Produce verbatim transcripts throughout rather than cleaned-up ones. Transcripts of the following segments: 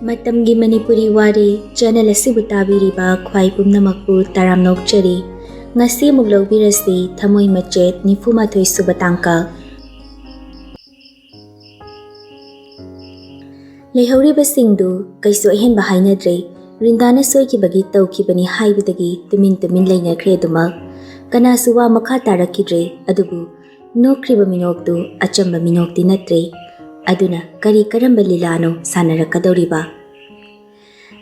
ꯃꯇꯝꯒꯤ ꯃꯅꯤꯄꯨꯔꯤ ꯋꯥꯔꯤ ꯆꯦꯅꯦꯜ ꯑꯁꯤꯕꯨ ꯇꯥꯕꯤꯔꯤꯕ ꯈ꯭ꯋꯥꯏ ꯄꯨꯝꯅꯃꯛꯄꯨ ꯇꯔꯥꯝꯅ ꯑꯣꯛꯆꯔꯤ꯫ ꯉꯁꯤ ꯑꯃꯨꯛ ꯂꯧꯕꯤꯔꯁꯤ ꯊꯃꯣꯏ ꯃꯆꯦꯠ ꯅꯤꯐꯨ ꯃꯥꯊꯣꯏ ꯁꯨꯕ ꯇꯥꯡꯀꯛ꯫ ꯂꯩꯍꯧꯔꯤꯕꯁꯤꯡꯗꯨ ꯀꯩꯁꯨ ꯑꯍꯦꯟꯕ ꯍꯥꯏꯅꯗ꯭ꯔꯦ꯫ ꯔꯤꯟꯗꯥꯅ ꯁꯣꯏꯈꯤꯕꯒꯤ ꯇꯧꯈꯤꯕꯅꯤ ꯍꯥꯏꯕꯗꯒꯤ ꯇꯨꯃꯤꯟ ꯇꯨꯃꯤꯟ ꯂꯩꯅꯈ꯭ꯔꯦ ꯑꯗꯨꯃꯛ꯫ ꯀꯅꯥꯁꯨ ꯋꯥ ꯃꯈꯥ ꯇꯥꯔꯛꯈꯤꯗ꯭ꯔꯦ꯫ ꯑꯗꯨꯕꯨ ꯅꯣꯛꯈ꯭ꯔꯤꯕ ꯃꯤꯅꯣꯛꯇꯨ ꯑꯆꯝꯕ ꯃꯤꯅꯣꯛꯇꯤ ꯅꯠꯇ꯭ꯔꯦ꯫ ꯑꯗꯨꯅ ꯀꯔꯤ ꯀꯔꯝꯕ ꯂꯤꯂꯥꯅꯣ ꯁꯥꯟꯅꯔꯛꯀꯗꯧꯔꯤꯕ?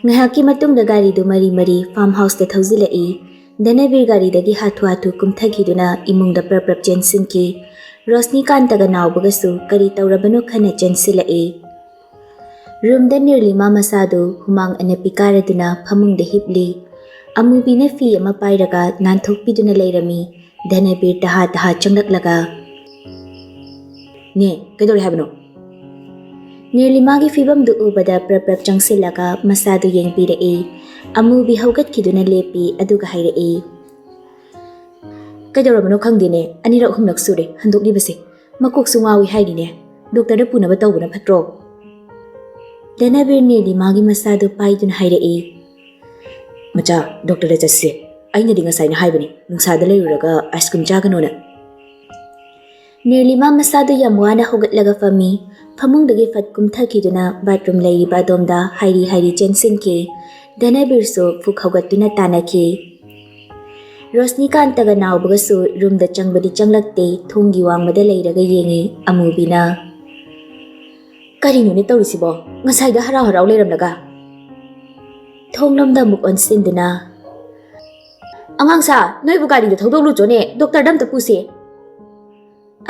ꯉꯥꯏꯍꯥꯛꯀꯤ ꯃꯇꯨꯡꯗ ꯒꯥꯔꯤꯗꯨ ꯃꯔꯤ ꯃꯔꯤ ꯐꯥꯔꯝ ꯍꯥꯎꯁꯇ ꯊꯧꯖꯤꯜꯂꯛꯏ꯫ ꯙꯅꯕꯤꯔ ꯒꯥꯔꯤꯗꯒꯤ ꯍꯥꯊꯨ ꯍꯥꯊꯨ ꯀꯨꯝꯊꯈꯤꯗꯨꯅ ꯏꯃꯨꯡꯗ ꯄ꯭ꯔꯞ ꯄ꯭ꯔꯞ ꯆꯦꯟꯁꯤꯟꯈꯤ꯫ ꯔꯣꯁꯅꯤꯀꯥꯟꯇꯒ ꯅꯥꯎꯕꯒꯁꯨ ꯀꯔꯤ ꯇꯧꯔꯕꯅꯣ ꯈꯟꯅ ꯆꯦꯟꯁꯤꯜꯂꯛꯏ꯫ ꯔꯨꯝꯗ ꯅꯤꯔꯂꯤꯃꯥ ꯃꯁꯥꯗꯨ ꯍꯨꯃꯥꯡ ꯑꯅꯞꯄꯤ ꯀꯥꯔꯗꯨꯅ ꯐꯃꯨꯡꯗ ꯍꯤꯞꯂꯤ꯫ ꯑꯃꯨꯕꯤꯅ ꯐꯤ ꯑꯃ ꯄꯥꯏꯔꯒ ꯅꯥꯟꯊꯣꯛꯄꯤꯗꯨꯅ ꯂꯩꯔꯝꯃꯤ꯫ ꯙꯅꯕꯤꯔ ꯇꯍꯥ ꯇꯍꯥ ꯆꯪꯂꯛꯂꯒ, "ꯅꯦ, ꯀꯩꯗꯧꯔꯦ ꯍꯥꯏꯕꯅꯣ?" ꯅꯤꯔꯂꯤꯃꯥꯒꯤ ꯐꯤꯕꯝꯗꯨ ꯎꯕꯗ ꯄ꯭ꯔꯞ ꯄ꯭ꯔꯞ ꯆꯪꯁꯤꯜꯂꯒ ꯃꯁꯥꯗꯨ ꯌꯦꯡꯕꯤꯔꯛꯏ꯫ ꯑꯃꯨꯕꯤ ꯍꯧꯒꯠꯈꯤꯗꯨꯅ ꯂꯦꯞꯄꯤ, ꯑꯗꯨꯒ ꯍꯥꯏꯔꯛꯏ, "ꯀꯩꯗꯧꯔꯕꯅꯣ ꯈꯪꯗꯦꯅꯦ, ꯑꯅꯤꯔꯛ ꯑꯍꯨꯝꯂꯛ ꯁꯨꯔꯦ ꯍꯟꯗꯣꯛꯂꯤꯕꯁꯦ꯫ ꯃꯀꯣꯛꯁꯨ ꯉꯥꯎꯏ ꯍꯥꯏꯔꯤꯅꯦ꯫ ꯗꯣꯛꯇꯔꯗ ꯄꯨꯅꯕ ꯇꯧꯕꯅ ꯐꯠꯇ꯭ꯔꯣ?" ꯙꯅꯕꯤꯔ ꯅꯤꯔꯂꯤꯃꯥꯒꯤ ꯃꯁꯥꯗꯨ ꯄꯥꯏꯗꯨꯅ ꯍꯥꯏꯔꯛꯏ, "ꯃꯆꯥ, ꯗꯣꯛꯇꯔꯗ ꯆꯠꯁꯤ꯫ ꯑꯩꯅꯗꯤ ꯉꯁꯥꯏꯅ ꯍꯥꯏꯕꯅꯤ, ꯅꯨꯡꯁꯥꯗ ꯂꯩꯔꯨꯔꯒ ꯑꯥꯏꯁ ꯀ꯭ꯔꯤꯝ ꯆꯥꯒꯅꯣꯅ꯫" ꯅꯤꯔꯂꯤꯃꯥ ꯃꯁꯥꯗꯨ ꯌꯥꯝ ꯋꯥꯅ ꯍꯧꯒꯠꯂꯒ ꯐꯝꯃꯤ꯫ ꯐꯃꯨꯡꯗꯒꯤ ꯐꯠ ꯀꯨꯝꯊꯈꯤꯗꯨꯅ ꯕꯥꯠꯔꯨꯝ ꯂꯩꯔꯤꯕ ꯑꯗꯣꯝꯗ ꯍꯥꯏꯔꯤ ꯍꯥꯏꯔꯤ ꯆꯦꯟꯁꯤꯟꯈꯤ꯫ ꯙꯅꯕꯤꯔꯁꯨ ꯐꯨꯛ ꯍꯧꯒꯠꯇꯨꯅ ꯇꯥꯟꯅꯈꯤ꯫ ꯔꯣꯁꯅꯤꯀꯥꯟꯇꯒ ꯅꯥꯎꯕꯒꯁꯨ ꯔꯨꯝꯗ ꯆꯪꯕꯗꯤ ꯆꯪꯂꯛꯇꯦ, ꯊꯣꯡꯒꯤ ꯋꯥꯡꯃꯗ ꯂꯩꯔꯒ ꯌꯦꯡꯉꯤ꯫ ꯑꯃꯨꯕꯤꯅ, "ꯀꯔꯤꯅꯣꯅꯦ ꯇꯧꯔꯤꯁꯤꯕꯣ? ꯉꯁꯥꯏꯗ ꯍꯔꯥꯎ ꯍꯔꯥꯎ ꯂꯩꯔꯝꯂꯒ?" ꯊꯣꯡꯂꯣꯝꯗ ꯑꯃꯨꯛ ꯑꯣꯟꯁꯤꯟꯗꯨꯅ, "ꯑꯉꯥꯡꯁꯥ, ꯅꯣꯏꯕꯨ ꯒꯥꯔꯤꯗ ꯊꯧꯗꯣꯛꯂꯨꯆꯣꯅꯦ, ꯗꯣꯛꯇꯔꯗ ꯑꯝꯇ ꯄꯨꯁꯦ꯫"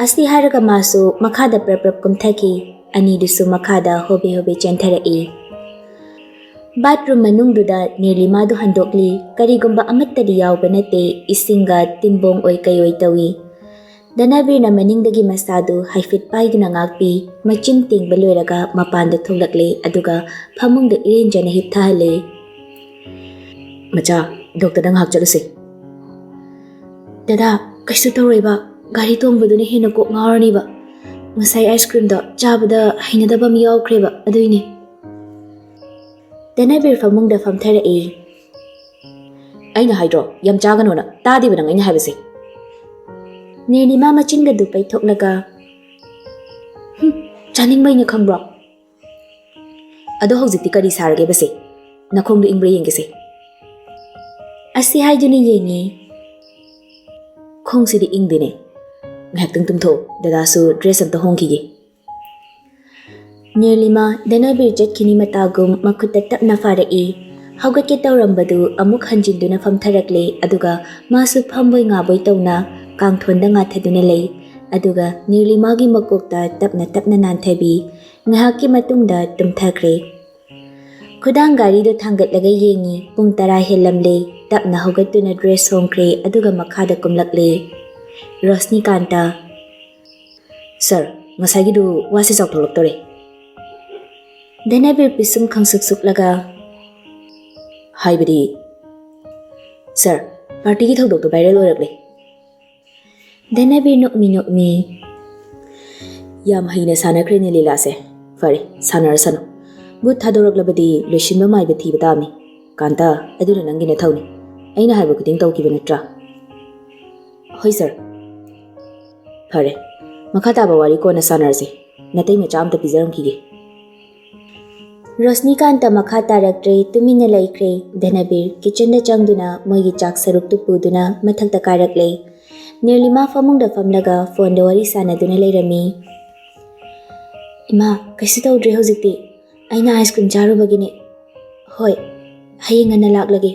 ꯑꯁꯤ ꯍꯥꯏꯔꯒ ꯃꯥꯁꯨ ꯃꯈꯥꯗ ꯄ꯭ꯔꯞ ꯄ꯭ꯔꯞ ꯀꯨꯝꯊꯈꯤ꯫ ꯑꯅꯤꯗꯨꯁꯨ ꯃꯈꯥꯗ ꯍꯣꯕꯦ ꯍꯣꯕꯦ ꯆꯦꯟꯊꯔꯛꯏ꯫ ꯕꯥꯠꯔꯨꯝ ꯃꯅꯨꯡꯗꯨꯗ ꯅꯤꯔꯂꯤꯃꯥꯗꯨ ꯍꯟꯗꯣꯛꯂꯤ꯫ ꯀꯔꯤꯒꯨꯝꯕ ꯑꯃꯠꯇꯗꯤ ꯌꯥꯎꯕ ꯅꯠꯇꯦ, ꯏꯁꯤꯡꯒ ꯇꯤꯟꯕꯣꯡ ꯑꯣꯏ ꯀꯩ ꯑꯣꯏ ꯇꯧꯏ꯫ ꯙꯅꯕꯤꯔꯅ ꯃꯅꯤꯡꯗꯒꯤ ꯃꯁꯥꯗꯨ ꯍꯥꯏꯐꯦꯠ ꯄꯥꯏꯗꯨꯅ ꯉꯥꯛꯄꯤ꯫ ꯃꯆꯤꯟ ꯇꯦꯡꯕ ꯂꯣꯏꯔꯒ ꯃꯄꯥꯟꯗ ꯊꯣꯛꯂꯛꯂꯦ, ꯑꯗꯨꯒ ꯐꯃꯨꯡꯗ ꯏꯔꯦꯟꯖꯅ ꯍꯤꯞꯊꯍꯜꯂꯦ꯫ "ꯃꯆꯥ, ꯗꯣꯛꯇꯔꯗ ꯉꯥꯏꯍꯥꯛ ꯆꯠꯂꯨꯁꯦ꯫" "ꯗꯗꯥ, ꯀꯩꯁꯨ ꯇꯧꯔꯣꯏꯕ꯫ ꯒꯥꯔꯤ ꯇꯣꯡꯕꯗꯨꯅ ꯍꯦꯟꯅ ꯀꯣꯛ ꯉꯥꯎꯔꯅꯤꯕ꯫ ꯉꯁꯥꯏ ꯑꯥꯏꯁ ꯀ꯭ꯔꯤꯝꯗꯣ ꯆꯥꯕꯗ ꯍꯩꯅꯗꯕ ꯑꯃ ꯌꯥꯎꯈ꯭ꯔꯦꯕ, ꯑꯗꯨꯏꯅꯦ꯫" ꯙꯅꯕꯤꯔ ꯐꯃꯨꯡꯗ ꯐꯝꯊꯔꯛꯏ꯫ "ꯑꯩꯅ ꯍꯥꯏꯗ꯭ꯔꯣ, ꯌꯥꯝ ꯆꯥꯒꯅꯣꯅ? ꯇꯥꯗꯦꯕ ꯅꯪ ꯑꯩꯅ ꯍꯥꯏꯕꯁꯦ?" ꯅꯤꯔꯂꯤꯃꯥ ꯃꯆꯤꯟꯒꯗꯨ ꯄꯩꯊꯣꯛꯂꯒ, "ꯍꯨꯝ, ꯆꯥꯅꯤꯡꯕꯩꯅ ꯈꯪꯕ꯭ꯔꯣ? ꯑꯗꯣ ꯍꯧꯖꯤꯛꯇꯤ ꯀꯔꯤ ꯁꯥꯔꯒꯦꯕꯁꯦ? ꯅꯈꯣꯡꯗꯣ ꯏꯪꯕ꯭ꯔꯥ ꯌꯦꯡꯒꯦꯁꯦ?" ꯑꯁꯤ ꯍꯥꯏꯗꯨꯅ ꯌꯦꯡꯉꯤ꯫ "ꯈꯣꯡꯁꯤꯗꯤ ꯏꯪꯗꯦꯅꯦ꯫ ꯉꯥꯏꯍꯥꯛꯇꯪ ꯇꯨꯝꯊꯣꯛꯑꯣ, ꯗꯗꯥꯁꯨ ꯗ꯭ꯔꯦꯁ ꯑꯝꯇ ꯍꯣꯡꯈꯤꯒꯦ꯫" ꯅꯤꯔꯂꯤꯃꯥ ꯙꯅꯕꯤꯔ ꯆꯠꯈꯤꯅꯤ ꯃꯇꯥꯒꯨꯝ ꯃꯈꯨꯠꯇ ꯇꯞꯅ ꯐꯥꯔꯛꯏ꯫ ꯍꯧꯒꯠꯀꯦ ꯇꯧꯔꯝꯕꯗꯨ ꯑꯃꯨꯛ ꯍꯟꯖꯤꯟꯗꯨꯅ ꯐꯝꯊꯔꯛꯂꯦ, ꯑꯗꯨꯒ ꯃꯥꯁꯨ ꯐꯝꯕꯣꯏ ꯉꯥꯕꯣꯏ ꯇꯧꯅ ꯀꯥꯡꯊꯣꯟꯗ ꯉꯥꯊꯗꯨꯅ ꯂꯩ꯫ ꯑꯗꯨꯒ ꯅꯤꯔꯂꯤꯃꯥꯒꯤ ꯃꯀꯣꯛꯇ ꯇꯞꯅ ꯇꯞꯅ ꯅꯥꯟꯊꯕꯤ꯫ ꯉꯥꯏꯍꯥꯛꯀꯤ ꯃꯇꯨꯡꯗ ꯇꯨꯝꯊꯈ꯭ꯔꯦ꯫ ꯈꯨꯗꯥꯡ ꯒꯥꯔꯤꯗꯨ ꯊꯥꯡꯒꯠꯂꯒ ꯌꯦꯡꯉꯤ꯫ ꯄꯨꯡ ꯇꯔꯥ ꯍꯦꯜꯂꯝꯂꯦ꯫ ꯇꯞꯅ ꯍꯧꯒꯠꯇꯨꯅ ꯗ꯭ꯔꯦꯁ ꯍꯣꯡꯈ꯭ꯔꯦ, ꯑꯗꯨꯒ ꯃꯈꯥꯗ ꯀꯨꯝꯂꯛꯂꯦ꯫ ꯔꯣꯁꯅꯤꯀꯥꯟꯇ, "ꯁꯥꯔ, ꯉꯁꯥꯏꯒꯤꯗꯨ ꯋꯥꯁꯦ ꯆꯥꯎꯊꯣꯛꯂꯛꯇꯣꯔꯦ꯫" ꯙꯅꯕꯤꯔ ꯄꯤꯁꯨꯝ ꯈꯪꯁꯨꯛ ꯁꯨꯛꯂꯒ, "ꯍꯥꯏꯕꯗꯤ, ꯁꯥꯔ, ꯄꯥꯔꯇꯤꯒꯤ ꯊꯧꯗꯣꯛꯇꯣ ꯚꯥꯏꯔꯦꯜ ꯑꯣꯏꯔꯛꯂꯦ꯫" ꯙꯅꯕꯤꯔ ꯅꯣꯛꯃꯤ ꯅꯣꯛꯃꯤ, "ꯌꯥꯝ ꯍꯩꯅ ꯁꯥꯟꯅꯈ꯭ꯔꯦꯅꯦ ꯂꯤꯂꯥꯁꯦ꯫ ꯐꯔꯦ, ꯁꯥꯟꯅꯔꯁꯅꯨ꯫ ꯚꯨꯠ ꯊꯥꯗꯣꯔꯛꯂꯕꯗꯤ ꯂꯣꯏꯁꯤꯟꯕ ꯃꯥꯏꯕ ꯊꯤꯕ ꯇꯥꯕꯅꯤ꯫ ꯀꯥꯟꯇ, ꯑꯗꯨꯅ ꯅꯪꯒꯤ ꯅꯊꯧꯅꯤ꯫ ꯑꯩꯅ ꯍꯥꯏꯕ ꯈꯨꯗꯤꯡ ꯇꯧꯈꯤꯕ ꯅꯠꯇ꯭ꯔꯥ?" "ꯍꯣꯏ ꯁꯥꯔ꯫" "ꯐꯔꯦ, ꯃꯈꯥ ꯇꯥꯕ ꯋꯥꯔꯤ ꯀꯣꯟꯅ ꯁꯥꯟꯅꯔꯁꯦ꯫ ꯅꯇꯩ ꯃꯆꯥ ꯑꯝꯇ ꯄꯤꯖꯔꯝꯈꯤꯒꯦ꯫" ꯔꯣꯁꯅꯤꯀꯥꯟꯇ ꯃꯈꯥ ꯇꯥꯔꯛꯇ꯭ꯔꯦ, ꯇꯨꯃꯤꯟꯅ ꯂꯩꯈ꯭ꯔꯦ꯫ ꯙꯅꯕꯤꯔ ꯀꯤꯆꯟꯗ ꯆꯪꯗꯨꯅ ꯃꯣꯏꯒꯤ ꯆꯥꯛ ꯁꯔꯨꯛꯇꯨ ꯄꯨꯗꯨꯅ ꯃꯊꯛꯇ ꯀꯥꯔꯛꯂꯦ꯫ ꯅꯤꯔꯂꯤꯃꯥ ꯐꯃꯨꯡꯗ ꯐꯝꯂꯒ ꯐꯣꯟꯗ ꯋꯥꯔꯤ ꯁꯥꯟꯅꯗꯨꯅ ꯂꯩꯔꯝꯃꯤ꯫ "ꯏꯃꯥ, ꯀꯩꯁꯨ ꯇꯧꯗ꯭ꯔꯦ ꯍꯧꯖꯤꯛꯇꯤ꯫ ꯑꯩꯅ ꯑꯥꯏꯁ ꯀ꯭ꯔꯤꯝ ꯆꯥꯔꯨꯕꯒꯤꯅꯦ꯫ ꯍꯣꯏ, ꯍꯌꯦꯡ ꯉꯟꯅ ꯂꯥꯛꯂꯒꯦ꯫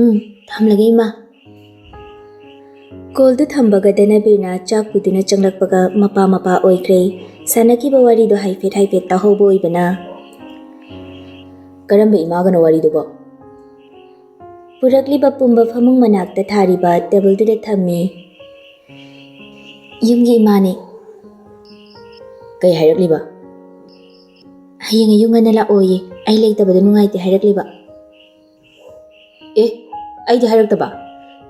ꯎꯝ, ꯊꯝꯂꯒꯦ ꯏꯃꯥ꯫" ꯀꯣꯜꯗꯨ ꯊꯝꯕꯒ ꯙꯅꯕꯤꯔꯅ ꯆꯥꯛ ꯄꯨꯗꯨꯅ ꯆꯪꯂꯛꯄꯒ ꯃꯄꯥ ꯃꯄꯥ ꯑꯣꯏꯈ꯭ꯔꯦ꯫ ꯁꯥꯟꯅꯈꯤꯕ ꯋꯥꯔꯤꯗꯨ ꯍꯥꯏꯐꯦꯠ ꯍꯥꯏꯐꯦꯠ ꯇꯥꯍꯧꯕ ꯑꯣꯏꯕꯅ, "ꯀꯔꯝꯕ ꯏꯃꯥꯒꯅꯣ ꯋꯥꯔꯤꯗꯨꯕꯣ?" ꯄꯨꯔꯛꯂꯤꯕ ꯄꯨꯝꯕ ꯐꯃꯨꯡ ꯃꯅꯥꯛꯇ ꯊꯥꯔꯤꯕ ꯇꯦꯕꯜꯗꯨꯗ ꯊꯝꯃꯤ꯫ "ꯌꯨꯝꯒꯤ ꯏꯃꯥꯅꯤ꯫" "ꯀꯩ ꯍꯥꯏꯔꯛꯂꯤꯕ?" "ꯍꯌꯦꯡ ꯑꯌꯨꯛ ꯉꯟꯅ ꯂꯥꯛꯑꯣꯌꯦ, ꯑꯩ ꯂꯩꯇꯕꯗꯣ ꯅꯨꯡꯉꯥꯏꯇꯦ ꯍꯥꯏꯔꯛꯂꯤꯕ꯫" "ꯑꯦ, ꯑꯩꯗꯤ ꯍꯥꯏꯔꯛꯇꯕ?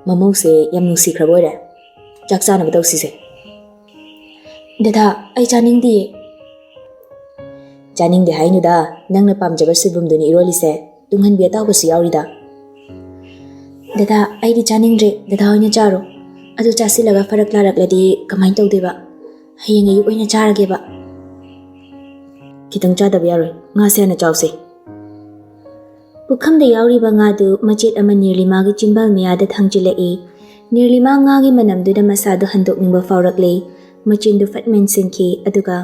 ꯃꯃꯧꯁꯦ ꯌꯥꯝ ꯅꯨꯡꯁꯤꯈ꯭ꯔꯕ ꯑꯣꯏꯔꯦ꯫ ꯆꯥꯛ ꯆꯥꯅꯕ ꯇꯧꯁꯤꯁꯦ꯫" "ꯗꯗꯥ, ꯑꯩ ꯆꯥꯅꯤꯡꯗꯤꯌꯦ꯫" ꯆꯥꯅꯤꯡꯗꯦ ꯍꯥꯏꯅꯨꯗ, ꯅꯪꯅ ꯄꯥꯝꯖꯕ ꯁꯣꯏꯕꯨꯝꯗꯨꯅꯤ ꯏꯔꯣꯜꯂꯤꯁꯦ꯫ ꯇꯨꯡꯍꯟꯕꯤ ꯑꯇꯥꯎꯕꯁꯨ ꯌꯥꯎꯔꯤꯗ꯫ ꯗꯗꯥ, ꯑꯩꯗꯤ ꯆꯥꯅꯤꯡꯗ꯭ꯔꯦ, ꯗꯗꯥ ꯍꯣꯏꯅ ꯆꯥꯔꯣ꯫ ꯑꯗꯨ ꯆꯥꯁꯤꯜꯂꯒ ꯐꯔꯛ ꯂꯥꯔꯛꯂꯗꯤ ꯀꯃꯥꯏꯅ ꯇꯧꯗꯣꯏꯕ? ꯍꯌꯦꯡ ꯑꯌꯨꯛ ꯑꯣꯏꯅ ꯆꯥꯔꯒꯦꯕ꯫ ꯈꯤꯇꯪ ꯆꯥꯗꯕ ꯌꯥꯔꯣꯏ, ꯉꯥꯁꯦ ꯍꯥꯟꯅ ꯆꯥꯎꯁꯦ꯫ ꯄꯨꯈꯝꯗ ꯌꯥꯎꯔꯤꯕ ꯉꯥꯗꯨ ꯃꯆꯦꯠ ꯑꯃ ꯅꯤꯔꯂꯤꯃꯥꯒꯤ ꯆꯤꯟꯕꯥꯜ ꯃꯌꯥꯗ ꯊꯥꯡꯖꯤꯜꯂꯛꯏ꯫ ꯅꯤꯔꯂꯤꯃꯥ ꯉꯥꯒꯤ ꯃꯅꯝꯗꯨꯗ ꯃꯁꯥꯗꯨ ꯍꯟꯗꯣꯛꯅꯤꯡꯕ ꯐꯥꯎꯔꯛꯂꯦ꯫ ꯃꯆꯤꯟꯗꯨ ꯐꯠ ꯃꯦꯟꯁꯤꯟꯈꯤ, ꯑꯗꯨꯒ,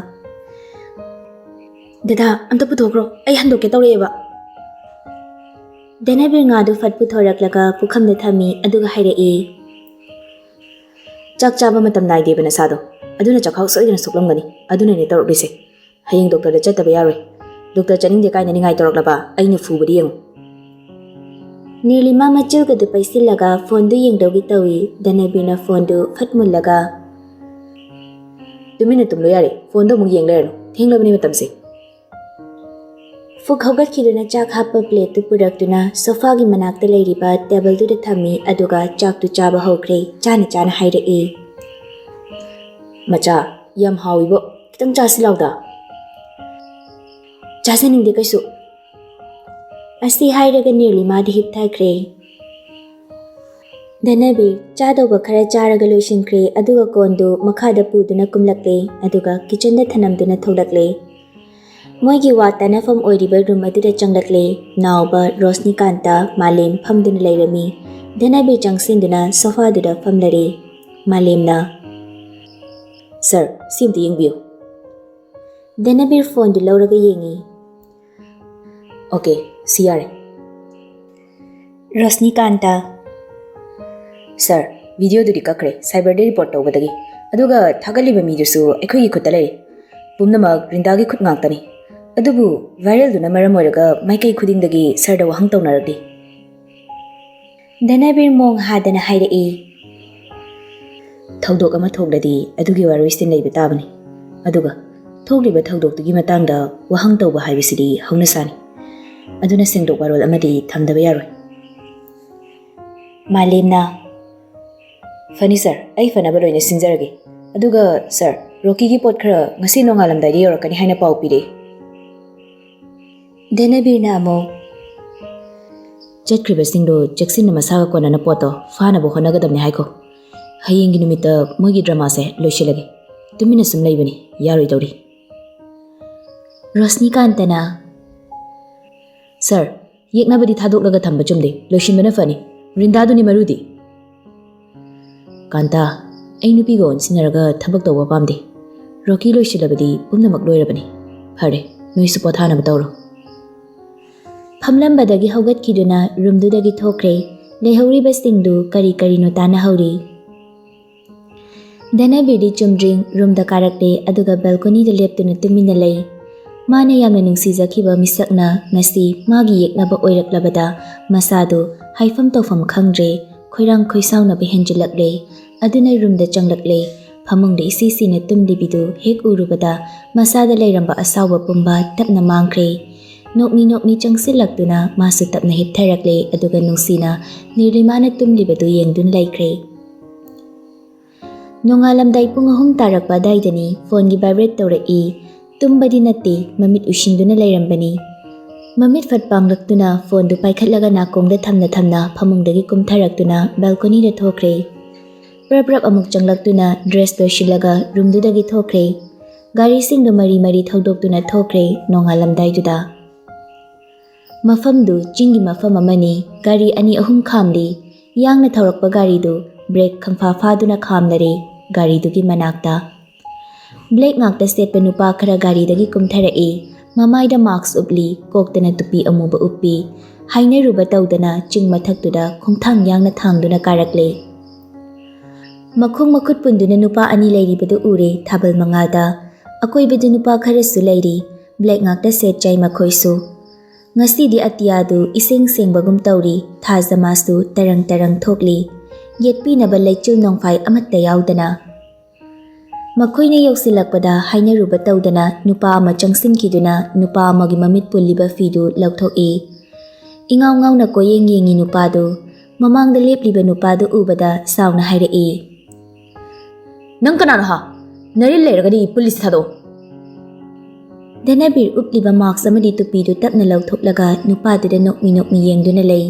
"ꯗꯗꯥ, ꯑꯝꯇ ꯄꯨꯊꯣꯛꯈ꯭ꯔꯣ, ꯑꯩ ꯍꯟꯗꯣꯛꯀꯦ ꯇꯧꯔꯛꯑꯦꯕ꯫" ꯗꯅꯕꯤꯔ ꯉꯥꯗꯨ ꯐꯠ ꯄꯨꯊꯣꯔꯛꯂꯒ ꯄꯨꯈꯝꯗ ꯊꯝꯃꯤ, ꯑꯗꯨꯒ ꯍꯥꯏꯔꯛꯏ, "ꯆꯥꯛ ꯆꯥꯕ ꯃꯇꯝ ꯅꯥꯏꯗꯦꯕ ꯅꯁꯥꯗꯣ, ꯑꯗꯨꯅ ꯆꯈꯥꯎ ꯁꯣꯏꯗꯅ ꯁꯣꯛꯂꯝꯒꯅꯤ, ꯑꯗꯨꯅꯅꯦ ꯇꯧꯔꯛꯂꯤꯁꯦ꯫ ꯍꯌꯦꯡ ꯗꯣꯛꯇꯔꯗ ꯆꯠꯇꯕ ꯌꯥꯔꯣꯏ꯫ ꯗꯣꯛꯇꯔ ꯆꯠꯅꯤꯡꯗꯦ ꯀꯥꯏꯅ ꯅꯤꯡꯉꯥꯏ ꯇꯧꯔꯛꯂꯕ ꯑꯩꯅ ꯐꯨꯕꯗꯤ ꯌꯦꯡꯉꯨ꯫" ꯅꯤꯔꯂꯤꯃꯥ ꯃꯆꯤꯜꯒꯗꯨ ꯄꯩꯁꯤꯜꯂꯒ ꯐꯣꯟꯗꯨ ꯌꯦꯡꯗꯧꯒꯤ ꯇꯧꯏ꯫ ꯗꯅꯕꯤꯔꯅ ꯐꯣꯟꯗꯨ ꯐꯠ ꯃꯨꯜꯂꯒ, "ꯇꯨꯃꯤꯟꯅ ꯇꯨꯝꯂꯣ ꯌꯥꯔꯦ, ꯐꯣꯟꯗꯣ ꯑꯃꯨꯛ ꯌꯦꯡ ꯂꯩꯔꯅꯨ, ꯊꯦꯡꯂꯕꯅꯤ ꯃꯇꯝꯁꯦ꯫" ꯐꯨꯛ ꯍꯧꯒꯠꯈꯤꯗꯨꯅ ꯆꯥꯛ ꯍꯥꯞꯄ ꯄ꯭ꯂꯦꯠꯇꯨ ꯄꯨꯔꯛꯇꯨꯅ ꯁꯣꯐꯥꯒꯤ ꯃꯅꯥꯛꯇ ꯂꯩꯔꯤꯕ ꯇꯦꯕꯜꯗꯨꯗ ꯊꯝꯃꯤ, ꯑꯗꯨꯒ ꯆꯥꯛꯇꯨ ꯆꯥꯕ ꯍꯧꯈ꯭ꯔꯦ꯫ ꯆꯥꯅ ꯆꯥꯅ ꯍꯥꯏꯔꯛꯏ, "ꯃꯆꯥ, ꯌꯥꯝ ꯍꯥꯎꯏꯕꯣ, ꯈꯤꯇꯪ ꯆꯥꯁꯤ ꯂꯥꯎꯗ꯫" "ꯆꯥꯖꯅꯤꯡꯗꯦ ꯀꯩꯁꯨ꯫" ꯑꯁꯤ ꯍꯥꯏꯔꯒ ꯅꯤꯔꯂꯤꯃꯥꯗꯤ ꯍꯤꯞꯊꯈ꯭ꯔꯦ꯫ ꯙꯅꯕꯤꯔ ꯆꯥꯗꯧꯕ ꯈꯔ ꯆꯥꯔꯒ ꯂꯣꯏꯁꯤꯟꯈ꯭ꯔꯦ, ꯑꯗꯨꯒ ꯀꯣꯟꯗꯨ ꯃꯈꯥꯗ ꯄꯨꯗꯨꯅ ꯀꯨꯝꯂꯛꯂꯦ, ꯑꯗꯨꯒ ꯀꯤꯆꯟꯗ ꯊꯅꯝꯗꯨꯅ ꯊꯣꯛꯂꯛꯂꯦ꯫ ꯃꯣꯏꯒꯤ ꯋꯥ ꯇꯥꯅꯐꯝ ꯑꯣꯏꯔꯤꯕ ꯔꯨꯝ ꯑꯗꯨꯗ ꯆꯪꯂꯛꯂꯦ꯫ ꯅꯥꯎꯕ, ꯔꯣꯁꯅꯤꯀꯥꯟꯇ, ꯃꯥꯂꯦꯝ ꯐꯝꯗꯨꯅ ꯂꯩꯔꯝꯃꯤ꯫ ꯙꯅꯕꯤꯔ ꯆꯪꯁꯤꯟꯗꯨꯅ ꯁꯣꯐꯥꯗꯨꯗ ꯐꯝꯂꯔꯦ꯫ ꯃꯥꯂꯦꯝꯅ, "ꯁꯥꯔ, ꯁꯤ ꯑꯝꯇ ꯌꯦꯡꯕꯤꯌꯨ꯫" ꯙꯅꯕꯤꯔ ꯐꯣꯟꯗꯨ ꯂꯧꯔꯒ ꯌꯦꯡꯉꯤ꯫ "ꯑꯣꯀꯦ, ꯁꯤ ꯌꯥꯔꯦ꯫" ꯔꯣꯁꯅꯤꯀꯥꯟꯇ, "ꯁꯥꯔ, ꯚꯤꯗꯤꯑꯣꯗꯨꯗꯤ ꯀꯛꯈ꯭ꯔꯦ ꯁꯥꯏꯕꯔꯗ ꯔꯤꯄꯣꯔꯠ ꯇꯧꯕꯗꯒꯤ, ꯑꯗꯨꯒ ꯊꯥꯒꯠꯂꯤꯕ ꯃꯤꯗꯨꯁꯨ ꯑꯩꯈꯣꯏꯒꯤ ꯈꯨꯠꯇ ꯂꯩꯔꯦ꯫ ꯄꯨꯝꯅꯃꯛ ꯔꯤꯟꯗꯥꯒꯤ ꯈꯨꯠ ꯉꯥꯛꯇꯅꯤ꯫ ꯑꯗꯨꯕꯨ ꯚꯥꯏꯔꯦꯜꯗꯨꯅ ꯃꯔꯝ ꯑꯣꯏꯔꯒ ꯃꯥꯏꯀꯩ ꯈꯨꯗꯤꯡꯗꯒꯤ ꯁꯥꯔꯗ ꯋꯥꯍꯪ ꯇꯧꯅꯔꯛꯂꯤ꯫" ꯙꯅꯕꯤꯔ ꯃꯣꯡ ꯍꯥꯗꯅ ꯍꯥꯏꯔꯛꯏ, "ꯊꯧꯗꯣꯛ ꯑꯃ ꯊꯣꯛꯂꯗꯤ ꯑꯗꯨꯒꯤ ꯋꯥꯔꯣꯏꯁꯤꯟ ꯂꯩꯕ ꯇꯥꯕꯅꯤ꯫ ꯑꯗꯨꯒ ꯊꯣꯛꯂꯤꯕ ꯊꯧꯗꯣꯛꯇꯨꯒꯤ ꯃꯇꯥꯡꯗ ꯋꯥꯍꯪ ꯇꯧꯕ ꯍꯥꯏꯕꯁꯤꯗꯤ ꯍꯧꯅꯁꯥꯅꯤ꯫ ꯑꯗꯨꯅ ꯁꯦꯡꯗꯣꯛ ꯋꯥꯔꯣꯜ ꯑꯃꯗꯤ ꯊꯝꯗꯕ ꯌꯥꯔꯣꯏ꯫" ꯃꯥꯂꯦꯝꯅ, "ꯐꯅꯤ ꯁꯥꯔ, ꯑꯩ ꯐꯅꯕ ꯂꯣꯏꯅ ꯁꯤꯟꯖꯔꯒꯦ꯫ ꯑꯗꯨꯒ ꯁꯥꯔ, ꯔꯣꯀꯤꯒꯤ ꯄꯣꯠ ꯈꯔ ꯉꯁꯤ ꯅꯣꯡꯉꯥꯜꯂꯝꯗꯥꯏꯗ ꯌꯧꯔꯛꯀꯅꯤ ꯍꯥꯏꯅ ꯄꯥꯎ ꯄꯤꯔꯛꯏ꯫" ꯙꯅꯕꯤꯔꯅ ꯑꯃꯨꯛ, "ꯆꯠꯈ꯭ꯔꯤꯕꯁꯤꯡꯗꯣ ꯆꯦꯛꯁꯤꯟꯅ ꯃꯁꯥꯒ ꯀꯣꯟꯅꯅ ꯄꯣꯠꯇꯣ ꯐꯥꯅꯕ ꯍꯣꯠꯅꯒꯗꯕꯅꯤ ꯍꯥꯏꯈꯣ꯫ ꯍꯌꯦꯡꯒꯤ ꯅꯨꯃꯤꯠꯇ ꯃꯣꯏꯒꯤ ꯗ꯭ꯔꯃꯥꯁꯦ ꯂꯣꯏꯁꯤꯜꯂꯒꯦ꯫ ꯇꯨꯃꯤꯟꯅ ꯁꯨꯝ ꯂꯩꯕꯅꯤ ꯌꯥꯔꯣꯏꯗꯧꯔꯤ꯫" ꯔꯣꯁꯅꯤꯀꯥꯟꯇꯅ, "ꯁꯥꯔ, ꯌꯦꯛꯅꯕꯗꯤ ꯊꯥꯗꯣꯛꯂꯒ ꯊꯝꯕ ꯆꯨꯝꯗꯦ, ꯂꯣꯏꯁꯤꯟꯕꯅ ꯐꯅꯤ꯫ ꯔꯤꯟꯗꯥꯗꯨꯅꯤ ꯃꯔꯨꯗꯤ꯫" "ꯀꯥꯟꯇꯥ, ꯑꯩ ꯅꯨꯄꯤꯒ ꯑꯣꯟꯁꯤꯟꯅꯔꯒ ꯊꯕꯛ ꯇꯧꯕ ꯄꯥꯝꯗꯦ꯫ ꯔꯣꯀꯤ ꯂꯣꯏꯁꯤꯜꯂꯕꯗꯤ ꯄꯨꯝꯅꯃꯛ ꯂꯣꯏꯔꯕꯅꯤ꯫ ꯐꯔꯦ, ꯅꯣꯏꯁꯨ ꯄꯣꯊꯥꯅꯕ ꯇꯧꯔꯣ꯫" ꯐꯝꯂꯝꯕꯗꯒꯤ ꯍꯧꯒꯠꯈꯤꯗꯨꯅ ꯔꯨꯝꯗꯨꯗꯒꯤ ꯊꯣꯛꯈ꯭ꯔꯦ꯫ ꯂꯩꯍꯧꯔꯤꯕꯁꯤꯡꯗꯨ ꯀꯔꯤ ꯀꯔꯤꯅꯣ ꯇꯥꯟꯅꯍꯧꯔꯤ꯫ ꯙꯅꯕꯤꯔꯗꯤ ꯆꯨꯝꯗ꯭ꯔꯤꯡ ꯔꯨꯝꯗ ꯀꯥꯔꯛꯂꯦ, ꯑꯗꯨꯒ ꯕꯦꯜꯀꯣꯅꯤꯗ ꯂꯦꯞꯇꯨꯅ ꯇꯨꯃꯤꯟꯅ ꯂꯩ꯫ ꯃꯥꯅ ꯌꯥꯝꯅ ꯅꯨꯡꯁꯤꯖꯈꯤꯕ ꯃꯤꯁꯛꯅ ꯉꯁꯤ ꯃꯥꯒꯤ ꯌꯦꯛꯅꯕ ꯑꯣꯏꯔꯛꯂꯕꯗ ꯃꯁꯥꯗꯨ ꯍꯥꯏꯐꯝ ꯇꯧꯐꯝ ꯈꯪꯗ꯭ꯔꯦ, ꯈꯣꯏꯔꯥꯡ ꯈꯣꯏꯁꯥꯎꯅꯕ ꯍꯦꯟꯖꯤꯜꯂꯛꯂꯦ꯫ ꯑꯗꯨꯅ ꯔꯨꯝꯗ ꯆꯪꯂꯛꯂꯦ꯫ ꯐꯃꯨꯡꯗ ꯏꯁꯤ ꯁꯤꯅ ꯇꯨꯝꯂꯤꯕꯤꯗꯨ ꯍꯦꯛ ꯎꯔꯨꯕꯗ ꯃꯁꯥꯗ ꯂꯩꯔꯝꯕ ꯑꯁꯥꯎꯕ ꯄꯨꯝꯕ ꯇꯞꯅ ꯃꯥꯡꯈ꯭ꯔꯦ꯫ ꯅꯣꯛꯃꯤ ꯅꯣꯛꯃꯤ ꯆꯪꯁꯤꯜꯂꯛꯇꯨꯅ ꯃꯥꯁꯨ ꯇꯞꯅ ꯍꯤꯞꯊꯔꯛꯂꯦ, ꯑꯗꯨꯒ ꯅꯨꯡꯁꯤꯅ ꯅꯤꯔꯂꯤꯃꯥꯅ ꯇꯨꯝꯂꯤꯕꯗꯨ ꯌꯦꯡꯗꯨꯅ ꯂꯩꯈ꯭ꯔꯦ꯫ ꯅꯣꯡꯉꯥꯜꯂꯝꯗꯥꯏ ꯄꯨꯡ ꯑꯍꯨꯝ ꯇꯥꯔꯛꯄ ꯑꯗꯥꯏꯗꯅꯤ ꯐꯣꯟꯒꯤ ꯚꯥꯏꯕ꯭ꯔꯦꯠ ꯇꯧꯔꯛꯏ꯫ ꯇꯨꯝꯕꯗꯤ ꯅꯠꯇꯦ, ꯃꯃꯤꯠ ꯎꯏꯁꯤꯟꯗꯨꯅ ꯂꯩꯔꯝꯕꯅꯤ꯫ ꯃꯃꯤꯠ ꯐꯠ ꯄꯥꯡꯂꯛꯇꯨꯅ ꯐꯣꯟꯗꯨ ꯄꯥꯏꯈꯠꯂꯒ ꯅꯥꯀꯣꯡꯗ ꯊꯝꯅ ꯊꯝꯅ ꯐꯃꯨꯡꯗꯒꯤ ꯀꯨꯝꯊꯔꯛꯇꯨꯅ ꯕꯦꯜꯀꯣꯅꯤꯗ ꯊꯣꯛꯈ꯭ꯔꯦ꯫ ꯄ꯭ꯔꯞ ꯄ꯭ꯔꯞ ꯑꯃꯨꯛ ꯆꯪꯂꯛꯇꯨꯅ ꯗ꯭ꯔꯦꯁ ꯂꯣꯏꯁꯤꯜꯂꯒ ꯔꯨꯝꯗꯨꯗꯒꯤ ꯊꯣꯛꯈ꯭ꯔꯦ꯫ ꯒꯥꯔꯤꯁꯤꯡꯗꯨ ꯃꯔꯤ ꯃꯔꯤ ꯊꯧꯗꯣꯛꯇꯨꯅ ꯊꯣꯛꯈ꯭ꯔꯦ ꯅꯣꯡꯉꯥꯜꯂꯝꯗꯥꯏꯗꯨꯗ꯫ ꯃꯐꯝꯗꯨ ꯆꯤꯡꯒꯤ ꯃꯐꯝ ꯑꯃꯅꯤ꯫ ꯒꯥꯔꯤ ꯑꯅꯤ ꯑꯍꯨꯝ ꯈꯥꯝꯂꯤ꯫ ꯌꯥꯡꯅ ꯊꯧꯔꯛꯄ ꯒꯥꯔꯤꯗꯨ ꯕ꯭ꯔꯦꯛ ꯈꯪꯐꯥ ꯐꯥꯗꯨꯅ ꯈꯥꯝꯂꯔꯦ ꯒꯥꯔꯤꯗꯨꯒꯤ ꯃꯅꯥꯛꯇ꯫ ꯕ꯭ꯂꯦꯛ ꯉꯥꯛꯇ ꯁꯦꯠꯄ ꯅꯨꯄꯥ ꯈꯔ ꯒꯥꯔꯤꯗꯒꯤ ꯀꯨꯝꯊꯔꯛꯏ꯫ ꯃꯃꯥꯏꯗ ꯃꯥꯛꯁ ꯎꯞꯂꯤ, ꯀꯣꯛꯇꯅ ꯇꯨꯄꯤ ꯑꯃꯨꯕ ꯎꯞꯄꯤ꯫ ꯍꯥꯏꯅꯔꯨꯕ ꯇꯧꯗꯅ ꯆꯤꯡ ꯃꯊꯛꯇꯨꯗ ꯈꯣꯡꯊꯥꯡ ꯌꯥꯡꯅ ꯊꯥꯡꯗꯨꯅ ꯀꯥꯔꯛꯂꯦ꯫ ꯃꯈꯣꯡ ꯃꯈꯨꯠ ꯄꯨꯟꯗꯨꯅ ꯅꯨꯄꯥ ꯑꯅꯤ ꯂꯩꯔꯤꯕꯗꯨ ꯎꯔꯦ ꯊꯥꯕꯜ ꯃꯉꯥꯜꯗ꯫ ꯑꯀꯣꯏꯕꯗ ꯅꯨꯄꯥ ꯈꯔꯁꯨ ꯂꯩꯔꯤ꯫ ꯕ꯭ꯂꯦꯛ ꯉꯥꯛꯇ ꯁꯦꯠ ꯆꯥꯏ ꯃꯈꯣꯏꯁꯨ꯫ ꯉꯁꯤꯗꯤ ꯑꯇꯤꯌꯥꯗꯨ ꯏꯁꯦꯡ ꯁꯦꯡꯕꯒꯨꯝ ꯇꯧꯔꯤ, ꯊꯥꯖ ꯃꯥꯁꯨ ꯇꯔꯪ ꯇꯔꯪ ꯊꯣꯛꯂꯤ꯫ ꯌꯦꯠꯄꯤꯅꯕ ꯂꯩꯆꯤꯜ ꯅꯣꯡꯐꯥꯏ ꯑꯃꯠꯇ ꯌꯥꯎꯗꯅ꯫ ꯃꯈꯣꯏꯅ ꯌꯧꯁꯤꯜꯂꯛꯄꯗ ꯍꯥꯏꯅꯔꯨꯕ ꯇꯧꯗꯅ ꯅꯨꯄꯥ ꯑꯃ ꯆꯪꯁꯤꯟꯈꯤꯗꯨꯅ ꯅꯨꯄꯥ ꯑꯃꯒꯤ ꯃꯃꯤꯠ ꯄꯨꯜꯂꯤꯕ ꯐꯤꯗꯨ ꯂꯧꯊꯣꯛꯏ꯫ ꯏꯉꯥꯎ ꯉꯥꯎꯅ ꯀꯣꯏꯌꯦꯡ ꯌꯦꯡꯉꯤ ꯅꯨꯄꯥꯗꯨ꯫ ꯃꯃꯥꯡꯗ ꯂꯦꯞꯂꯤꯕ ꯅꯨꯄꯥꯗꯨ ꯎꯕꯗ ꯁꯥꯎꯅ ꯍꯥꯏꯔꯛꯏ, "ꯅꯪ ꯀꯅꯥꯅꯣ ꯍꯥ? ꯅꯔꯤꯜ ꯂꯩꯔꯒꯗꯤ ꯄꯨꯂꯤꯁ ꯊꯥꯗꯣꯛꯑꯣ꯫" ꯙꯅꯕꯤꯔ ꯎꯞꯂꯤꯕ ꯃꯥꯛꯁ ꯑꯃꯗꯤ ꯇꯨꯄꯤꯗꯨ ꯇꯞꯅ ꯂꯧꯊꯣꯛꯂꯒ ꯅꯨꯄꯥꯗꯨꯗ ꯅꯣꯛꯃꯤ ꯅꯣꯛꯃꯤ ꯌꯦꯡꯗꯨꯅ ꯂꯩ꯫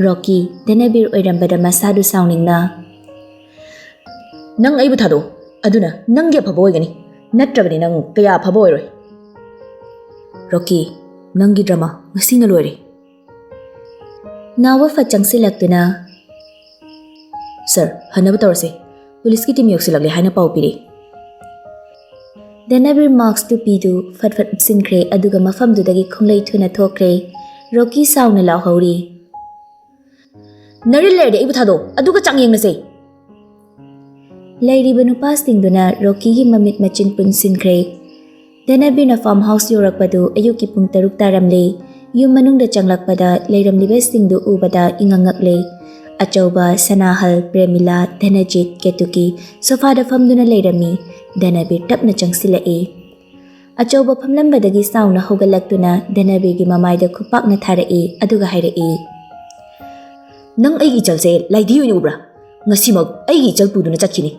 ꯔꯣꯀꯤ, ꯙꯅꯕꯤꯔ ꯑꯣꯏꯔꯝꯕꯗ ꯃꯁꯥꯗꯨ ꯁꯥꯎꯅꯤꯡꯅ, "ꯅꯪ ꯑꯩꯕꯨ ꯊꯥꯗꯣꯛꯎ, ꯑꯗꯨꯅ ꯅꯪꯒꯤ ꯑꯐꯕ ꯑꯣꯏꯒꯅꯤ, ꯅꯠꯇ꯭ꯔꯕꯗꯤ ꯅꯪ ꯀꯌꯥ ꯑꯐꯕ ꯑꯣꯏꯔꯣꯏ꯫ ꯔꯣꯀꯤ, ꯅꯪꯒꯤ ꯗ꯭ꯔꯃꯥ ꯉꯁꯤꯅ ꯂꯣꯏꯔꯦ꯫" ꯅꯥꯎꯕ ꯐꯠ ꯆꯪꯁꯤꯜꯂꯛꯇꯨꯅ, "ꯁꯔ, ꯍꯟꯅꯕ ꯇꯧꯔꯁꯦ, ꯄꯨꯂꯤꯁꯀꯤ ꯇꯤꯝ ꯌꯧꯁꯤꯜꯂꯛꯂꯦ ꯍꯥꯏꯅ ꯄꯥꯎ ꯄꯤꯔꯤ꯫" ꯙꯅꯕꯤꯔ ꯃꯥꯛꯁ ꯇꯨꯄꯤꯗꯨ ꯐꯠ ꯐꯠ ꯎꯞꯁꯤꯟꯈ꯭ꯔꯦ, ꯑꯗꯨꯒ ꯃꯐꯝꯗꯨꯗꯒꯤ ꯈꯣꯡꯂꯩ ꯊꯨꯅ ꯊꯣꯛꯈ꯭ꯔꯦ꯫ ꯔꯣꯀꯤ ꯁꯥꯎꯅ ꯂꯥꯎꯍꯧꯔꯤ, "ꯅꯔꯤꯜ ꯂꯩꯔꯗꯤ ꯑꯩꯕꯨ ꯊꯥꯗꯣꯛ, ꯑꯗꯨꯒ ꯆꯥꯡ ꯌꯦꯡꯅꯁꯦ꯫" ꯂꯩꯔꯤꯕ ꯅꯨꯄꯥꯁꯤꯡꯗꯨꯅ ꯔꯣꯀꯤꯒꯤ ꯃꯃꯤꯠ ꯃꯆꯤꯟ ꯄꯨꯟꯁꯤꯟꯈ꯭ꯔꯦ꯫ ꯙꯅꯕꯤꯔꯅ ꯐꯥꯔꯝ ꯍꯥꯎꯁ ꯌꯧꯔꯛꯄꯗꯨ ꯑꯌꯨꯛꯀꯤ ꯄꯨꯡ ꯇꯔꯨꯛ ꯇꯥꯔꯝꯂꯦ꯫ ꯌꯨꯝ ꯃꯅꯨꯡꯗ ꯆꯪꯂꯛꯄꯗ ꯂꯩꯔꯝꯂꯤꯕꯁꯤꯡꯗꯨ ꯎꯕꯗ ꯏꯉꯛ ꯉꯛꯂꯦ꯫ ꯑꯆꯧꯕ, ꯁꯅꯥꯍꯜ, ꯄ꯭ꯔꯦꯃꯤꯂꯥ, ꯙꯅꯖꯤꯠ, ꯀꯦꯇꯨꯀꯤ ꯁꯣꯐꯥꯗ ꯐꯝꯗꯨꯅ ꯂꯩꯔꯝꯃꯤ꯫ ꯙꯅꯕꯤꯔ ꯇꯞꯅ ꯆꯪꯁꯤꯜꯂꯛꯏ꯫ ꯑꯆꯧꯕ ꯐꯝꯂꯝꯕꯗꯒꯤ ꯁꯥꯎꯅ ꯍꯧꯒꯠꯂꯛꯇꯨꯅ ꯙꯅꯕꯤꯔꯒꯤ ꯃꯃꯥꯏꯗ ꯈꯨꯄꯥꯛꯅ ꯊꯥꯔꯛꯏ, ꯑꯗꯨꯒ ꯍꯥꯏꯔꯛꯏ, "ꯅꯪ ꯑꯩꯒꯤ ꯏꯆꯜꯁꯦ ꯂꯥꯏꯙꯤ ꯑꯣꯏꯅ ꯎꯕ꯭ꯔꯥ? ꯉꯁꯤꯃꯛ ꯑꯩꯒꯤ ꯏꯆꯜ ꯄꯨꯗꯨꯅ ꯆꯠꯈꯤꯅꯤ꯫"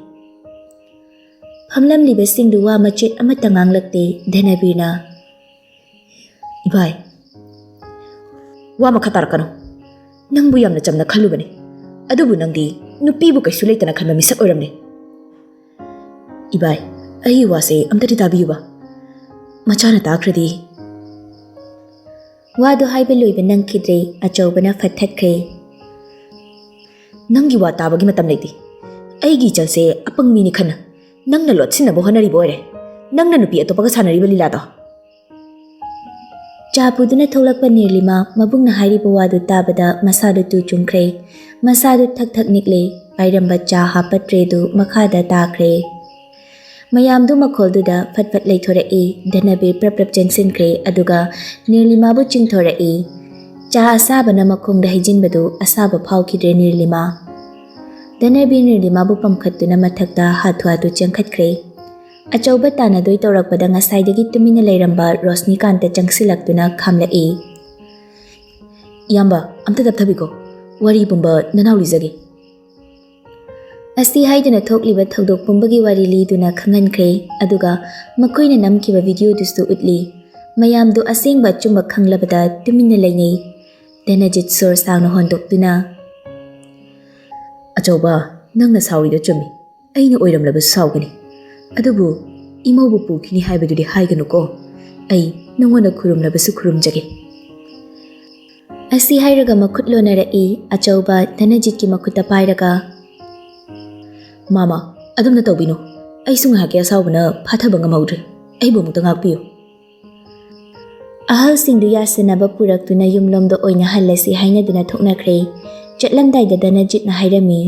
ꯐꯝꯂꯝꯂꯤꯕꯁꯤꯡꯗꯨ ꯋꯥ ꯃꯆꯦꯠ ꯑꯃꯠꯇ ꯉꯥꯡꯂꯛꯇꯦ꯫ ꯙꯅꯕꯤꯔꯅ, "ꯏꯕꯥꯏ, ꯋꯥ ꯃꯈꯥ ꯇꯥꯔꯛꯀꯅꯨ꯫ ꯅꯪꯕꯨ ꯌꯥꯝꯅ ꯆꯝꯅ ꯈꯜꯂꯨꯕꯅꯤ, ꯑꯗꯨꯕꯨ ꯅꯪꯗꯤ ꯅꯨꯄꯤꯕꯨ ꯀꯩꯁꯨ ꯂꯩꯇꯅ ꯈꯟꯕ ꯃꯤꯁꯛ ꯑꯣꯏꯔꯝꯂꯦ꯫ ꯏꯕꯥꯏ, ꯑꯩꯒꯤ ꯋꯥꯁꯦ ꯑꯝꯇꯗꯤ ꯇꯥꯕꯤꯌꯨꯕ꯫ ꯃꯆꯥꯅ ꯇꯥꯈ꯭ꯔꯗꯤ꯫" ꯋꯥꯗꯨ ꯍꯥꯏꯕ ꯂꯣꯏꯕ ꯅꯪꯈꯤꯗ꯭ꯔꯦ, ꯑꯆꯧꯕꯅ ꯐꯠ ꯊꯠꯈ꯭ꯔꯦ꯫ "ꯅꯪꯒꯤ ꯋꯥ ꯇꯥꯕꯒꯤ ꯃꯇꯝ ꯂꯩꯇꯦ꯫ ꯑꯩꯒꯤ ꯏꯆꯜꯁꯦ ꯑꯄꯪ ꯃꯤꯅꯤ ꯈꯟꯅ ꯅꯪꯅ ꯂꯣꯠꯁꯤꯟꯅꯕ ꯍꯣꯠꯅꯔꯤꯕ ꯑꯣꯏꯔꯦ꯫ ꯅꯪꯅ ꯅꯨꯄꯤ ꯑꯇꯣꯞꯄꯒ ꯁꯥꯟꯅꯔꯤꯕ ꯂꯤꯂꯥꯗꯣ꯫" ꯆꯥ ꯄꯨꯗꯨꯅ ꯊꯣꯛꯂꯛꯄ ꯅꯤꯔꯂꯤꯃꯥ ꯃꯕꯨꯡꯅ ꯍꯥꯏꯔꯤꯕ ꯋꯥꯗꯨ ꯇꯥꯕꯗ ꯃꯁꯥꯗꯨ ꯇꯨ ꯆꯨꯡꯈ꯭ꯔꯦ꯫ ꯃꯁꯥꯗꯨ ꯊꯛ ꯊꯛ ꯅꯤꯛꯂꯦ꯫ ꯄꯥꯏꯔꯝꯕ ꯆꯥ ꯍꯥꯞꯄ ꯇ꯭ꯔꯦꯗꯨ ꯃꯈꯥꯗ ꯇꯥꯈ꯭ꯔꯦ꯫ ꯃꯌꯥꯝꯗꯨ ꯃꯈꯣꯜꯗꯨꯗ ꯐꯠ ꯐꯠ ꯂꯩꯊꯣꯔꯛꯏ꯫ ꯙꯅꯕꯤꯔ ꯄ꯭ꯔꯞ ꯄ꯭ꯔꯞ ꯆꯦꯟꯁꯤꯟꯈ꯭ꯔꯦ, ꯑꯗꯨꯒ ꯅꯤꯔꯂꯤꯃꯥꯕꯨ ꯆꯤꯡꯊꯣꯔꯛꯏ꯫ ꯆꯥ ꯑꯁꯥꯕꯅ ꯃꯈꯣꯡꯗ ꯍꯩꯖꯤꯟꯕꯗꯨ ꯑꯁꯥꯕ ꯐꯥꯎꯈꯤꯗ꯭ꯔꯦ ꯅꯤꯔꯂꯤꯃꯥ꯫ ꯙꯅꯕꯤꯔ ꯅꯤꯔꯂꯤꯃꯥꯕꯨ ꯄꯝꯈꯠꯇꯨꯅ ꯃꯊꯛꯇ ꯍꯥꯊꯨ ꯍꯥꯊꯨ ꯆꯦꯟꯈꯠꯈ꯭ꯔꯦ꯫ ꯑꯆꯧꯕ ꯇꯥꯟꯅꯗꯣꯏ ꯇꯧꯔꯛꯄꯗ ꯉꯁꯥꯏꯗꯒꯤ ꯇꯨꯃꯤꯟꯅ ꯂꯩꯔꯝꯕ ꯔꯣꯁꯅꯤꯀꯥꯟꯇ ꯆꯪꯁꯤꯜꯂꯛꯇꯨꯅ ꯈꯥꯝꯂꯛꯏ꯫ "ꯏꯌꯥꯝꯕ, ꯑꯝꯇ ꯇꯞꯊꯕꯤꯈꯣ, ꯋꯥꯔꯤ ꯄꯨꯝꯕ ꯅꯅꯥꯎ ꯂꯤꯖꯒꯦ꯫" ꯑꯁꯤ ꯍꯥꯏꯗꯨꯅ ꯊꯣꯛꯂꯤꯕ ꯊꯧꯗꯣꯛ ꯄꯨꯝꯕꯒꯤ ꯋꯥꯔꯤ ꯂꯤꯗꯨꯅ ꯈꯪꯍꯟꯈ꯭ꯔꯦ꯫ ꯑꯗꯨꯒ ꯃꯈꯣꯏꯅ ꯅꯝꯈꯤꯕ ꯚꯤꯗꯤꯑꯣꯗꯨꯁꯨ ꯎꯠꯂꯤ꯫ ꯃꯌꯥꯝꯗꯨ ꯑꯁꯦꯡꯕ ꯑꯆꯨꯝꯕ ꯈꯪꯂꯕꯗ ꯇꯨꯃꯤꯟꯅ ꯂꯩꯅꯩ꯫ ꯙꯅꯖꯤꯠ ꯁꯣꯔ ꯁꯥꯡꯅ ꯍꯣꯟꯗꯣꯛꯇꯨꯅ, "ꯑꯆꯧꯕ, ꯅꯪꯅ ꯁꯥꯎꯔꯤꯗꯣ ꯆꯨꯝꯃꯤ꯫ ꯑꯩꯅ ꯑꯣꯏꯔꯝꯂꯕꯁꯨ ꯁꯥꯎꯒꯅꯤ꯫ ꯑꯗꯨꯕꯨ ꯏꯃꯧꯕꯨ ꯄꯨꯈꯤꯅꯤ ꯍꯥꯏꯕꯗꯨꯗꯤ ꯍꯥꯏꯒꯅꯨꯀꯣ꯫ ꯑꯩ ꯅꯉꯣꯟꯗ ꯈꯨꯔꯨꯝꯂꯕꯁꯨ ꯈꯨꯔꯨꯝꯖꯒꯦ꯫" ꯑꯁꯤ ꯍꯥꯏꯔꯒ ꯃꯈꯨꯠ ꯂꯣꯟꯅꯔꯛꯏ꯫ ꯑꯆꯧꯕ ꯙꯅꯖꯤꯠꯀꯤ ꯃꯈꯨꯠꯇ ꯄꯥꯏꯔꯒ, "ꯃꯥꯃ, ꯑꯗꯨꯝꯅ ꯇꯧꯕꯤꯅꯨ꯫ ꯑꯩꯁꯨ ꯉꯥꯏꯍꯥꯛꯀꯤ ꯑꯁꯥꯎꯕꯅ ꯐꯥꯊꯕ ꯉꯝꯍꯧꯗ꯭ꯔꯦ꯫ ꯑꯩꯕꯨ ꯑꯃꯨꯛꯇ ꯉꯥꯛꯄꯤꯌꯨ꯫" ꯑꯍꯜꯁꯤꯡꯗꯨ ꯌꯥꯁꯤꯟꯅꯕ ꯄꯨꯔꯛꯇꯨꯅ ꯌꯨꯝꯂꯣꯝꯗ ꯑꯣꯏꯅ ꯍꯜꯂꯁꯤ ꯍꯥꯏꯅꯗꯨꯅ ꯊꯣꯛꯅꯈ꯭ꯔꯦ꯫ ꯆꯠꯂꯝꯗꯥꯏꯗ ꯙꯅꯖꯤꯠꯅ ꯍꯥꯏꯔꯝꯃꯤ,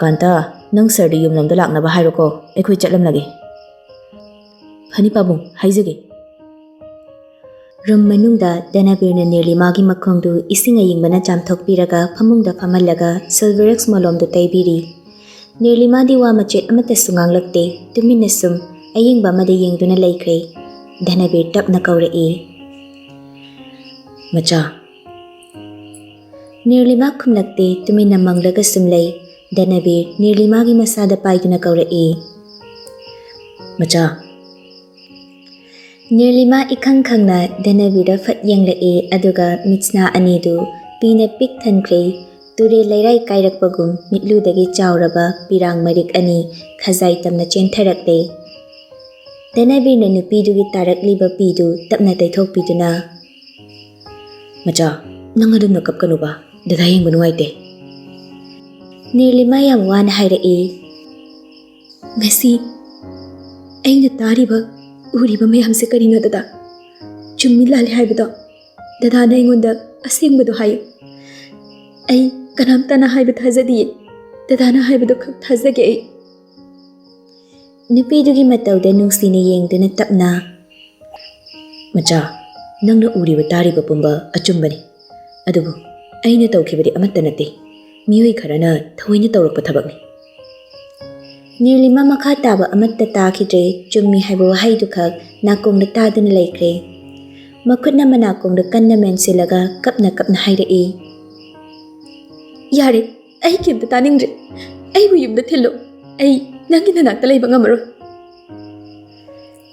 "ꯀꯥꯟꯇ, ꯅꯪ ꯁꯔꯗꯨ ꯌꯨꯝꯂꯣꯝꯗ ꯂꯥꯛꯅꯕ ꯍꯥꯏꯔꯣꯀꯣ, ꯑꯩꯈꯣꯏ ꯆꯠꯂꯝꯂꯒꯦ꯫" "ꯐꯅꯤ ꯄꯥꯕꯨꯡ, ꯍꯥꯏꯖꯒꯦ꯫" ꯔꯨꯝ ꯃꯅꯨꯡꯗ ꯙꯅꯕꯤꯔꯅ ꯅꯤꯔꯂꯤꯃꯥꯒꯤ ꯃꯈꯣꯡꯗꯨ ꯏꯁꯤꯡ ꯑꯌꯤꯡꯕꯅ ꯆꯥꯝꯊꯣꯛꯄꯤꯔꯒ ꯐꯃꯨꯡꯗ ꯐꯝꯍꯜꯂꯒ ꯁꯜꯚꯔꯦꯛꯁ ꯃꯣꯂꯣꯝꯗꯨ ꯇꯩꯕꯤꯔꯤ꯫ ꯅꯤꯔꯂꯤꯃꯥꯗꯤ ꯋꯥ ꯃꯆꯦꯠ ꯑꯃꯠꯇꯁꯨ ꯉꯥꯡꯂꯛꯇꯦ꯫ ꯇꯨꯃꯤꯟꯅ ꯁꯨꯝ ꯑꯌꯤꯡꯕ ꯑꯃꯗ ꯌꯦꯡꯗꯨꯅ ꯂꯩꯈ꯭ꯔꯦ꯫ ꯙꯅꯕꯤꯔ ꯇꯞꯅ ꯀꯧꯔꯛꯏ, "ꯃꯆꯥ꯫" ꯅꯤꯔꯂꯤꯃꯥ ꯈꯨꯝꯂꯛꯇꯦ, ꯇꯨꯃꯤꯟꯅ ꯃꯪꯂꯒ ꯁꯨꯝ ꯂꯩ꯫ ꯙꯅꯕꯤꯔ ꯅꯤꯔꯂꯤꯃꯥꯒꯤ ꯃꯁꯥꯗ ꯄꯥꯏꯗꯨꯅ ꯀꯧꯔꯛꯏ, "ꯃꯆꯥ꯫" ꯅꯤꯔꯂꯤꯃꯥ ꯏꯈꯪ ꯈꯪꯅ ꯙꯅꯕꯤꯔꯗ ꯐꯠ ꯌꯦꯡꯂꯛꯏ, ꯑꯗꯨꯒ ꯃꯤꯠꯁꯅꯥ ꯑꯅꯤꯗꯨ ꯄꯤꯅ ꯄꯤꯛ ꯊꯟꯈ꯭ꯔꯦ꯫ ꯇꯨꯔꯦꯜ ꯂꯩꯔꯥꯏ ꯀꯥꯏꯔꯛꯄꯒꯨꯝ ꯃꯤꯠꯂꯨꯗꯒꯤ ꯆꯥꯎꯔꯕ ꯄꯤꯔꯥꯡ ꯃꯔꯤꯛ ꯑꯅꯤ ꯈꯖꯥꯏ ꯇꯝꯅ ꯆꯦꯟꯊꯔꯛꯂꯦ꯫ ꯙꯅꯕꯤꯔꯅ ꯅꯨꯄꯤꯗꯨꯒꯤ ꯇꯥꯔꯛꯂꯤꯕ ꯄꯤꯗꯨ ꯇꯞꯅ ꯇꯩꯊꯣꯛꯄꯤꯗꯨꯅ, "ꯃꯆꯥ, ꯅꯪ ꯑꯗꯨꯝꯅ ꯀꯞꯀꯅꯨꯕ, ꯗꯗꯥ ꯌꯦꯡꯕ ꯅꯨꯡꯉꯥꯏꯇꯦ꯫" ꯅꯤꯔꯂꯤꯃꯥ ꯌꯥꯝ ꯋꯥꯅ ꯍꯥꯏꯔꯛꯏ, "ꯉꯁꯤ ꯑꯩꯅ ꯇꯥꯔꯤꯕ, ꯎꯔꯤꯕ ꯃꯌꯥꯝꯁꯦ ꯀꯔꯤꯅꯣ ꯗꯗꯥ? ꯆꯨꯝꯃꯤ ꯂꯥꯜꯂꯤ ꯍꯥꯏꯕꯗꯣ ꯗꯗꯥꯅ ꯑꯩꯉꯣꯟꯗ ꯑꯁꯦꯡꯕꯗꯣ ꯍꯥꯏꯌꯨ꯫ ꯑꯩ ꯀꯅꯥꯝꯇꯅ ꯍꯥꯏꯕ ꯊꯥꯖꯗꯤꯌꯦ꯫ ꯗꯗꯥꯅ ꯍꯥꯏꯕꯗꯣ ꯈꯛ ꯊꯥꯖꯒꯦ ꯑꯩ꯫" ꯅꯨꯄꯤꯗꯨꯒꯤ ꯃꯇꯧꯗ ꯅꯨꯡꯁꯤꯅ ꯌꯦꯡꯗꯨꯅ ꯇꯞꯅ, "ꯃꯆꯥ, ꯅꯪꯅ ꯎꯔꯤꯕ ꯇꯥꯔꯤꯕ ꯄꯨꯝꯕ ꯑꯆꯨꯝꯕꯅꯤ꯫ ꯑꯗꯨꯕꯨ ꯑꯩꯅ ꯇꯧꯈꯤꯕꯗꯤ ꯑꯃꯠꯇ ꯅꯠꯇꯦ꯫ ꯃꯤꯑꯣꯏ ꯈꯔꯅ ꯊꯑꯣꯏꯅ ꯇꯧꯔꯛꯄ ꯊꯕꯛꯅꯤ꯫" ꯅꯤꯔꯂꯤꯃꯥ ꯃꯈꯥ ꯇꯥꯕ ꯑꯃꯠꯇ ꯇꯥꯈꯤꯗ꯭ꯔꯦ꯫ ꯆꯨꯝꯃꯤ ꯍꯥꯏꯕ ꯋꯥꯍꯩꯗꯨꯈꯛ ꯅꯥꯀꯣꯡꯗ ꯇꯥꯗꯨꯅ ꯂꯩꯈ꯭ꯔꯦ꯫ ꯃꯈꯨꯠꯅ ꯃꯅꯥꯀꯣꯡꯗ ꯀꯟꯅ ꯃꯦꯟꯁꯤꯜꯂꯒ ꯀꯞꯅ ꯀꯞꯅ ꯍꯥꯏꯔꯛꯏ, "ꯌꯥꯔꯦ, ꯑꯩ ꯀꯩꯝꯇ ꯇꯥꯅꯤꯡꯗ꯭ꯔꯦ꯫ ꯑꯩꯕꯨ ꯌꯨꯝꯗ ꯊꯤꯜꯂꯨ꯫ ꯑꯩ ꯅꯪꯒꯤ ꯅꯅꯥꯛꯇ ꯂꯩꯕ ꯉꯝꯃꯔꯣꯏ꯫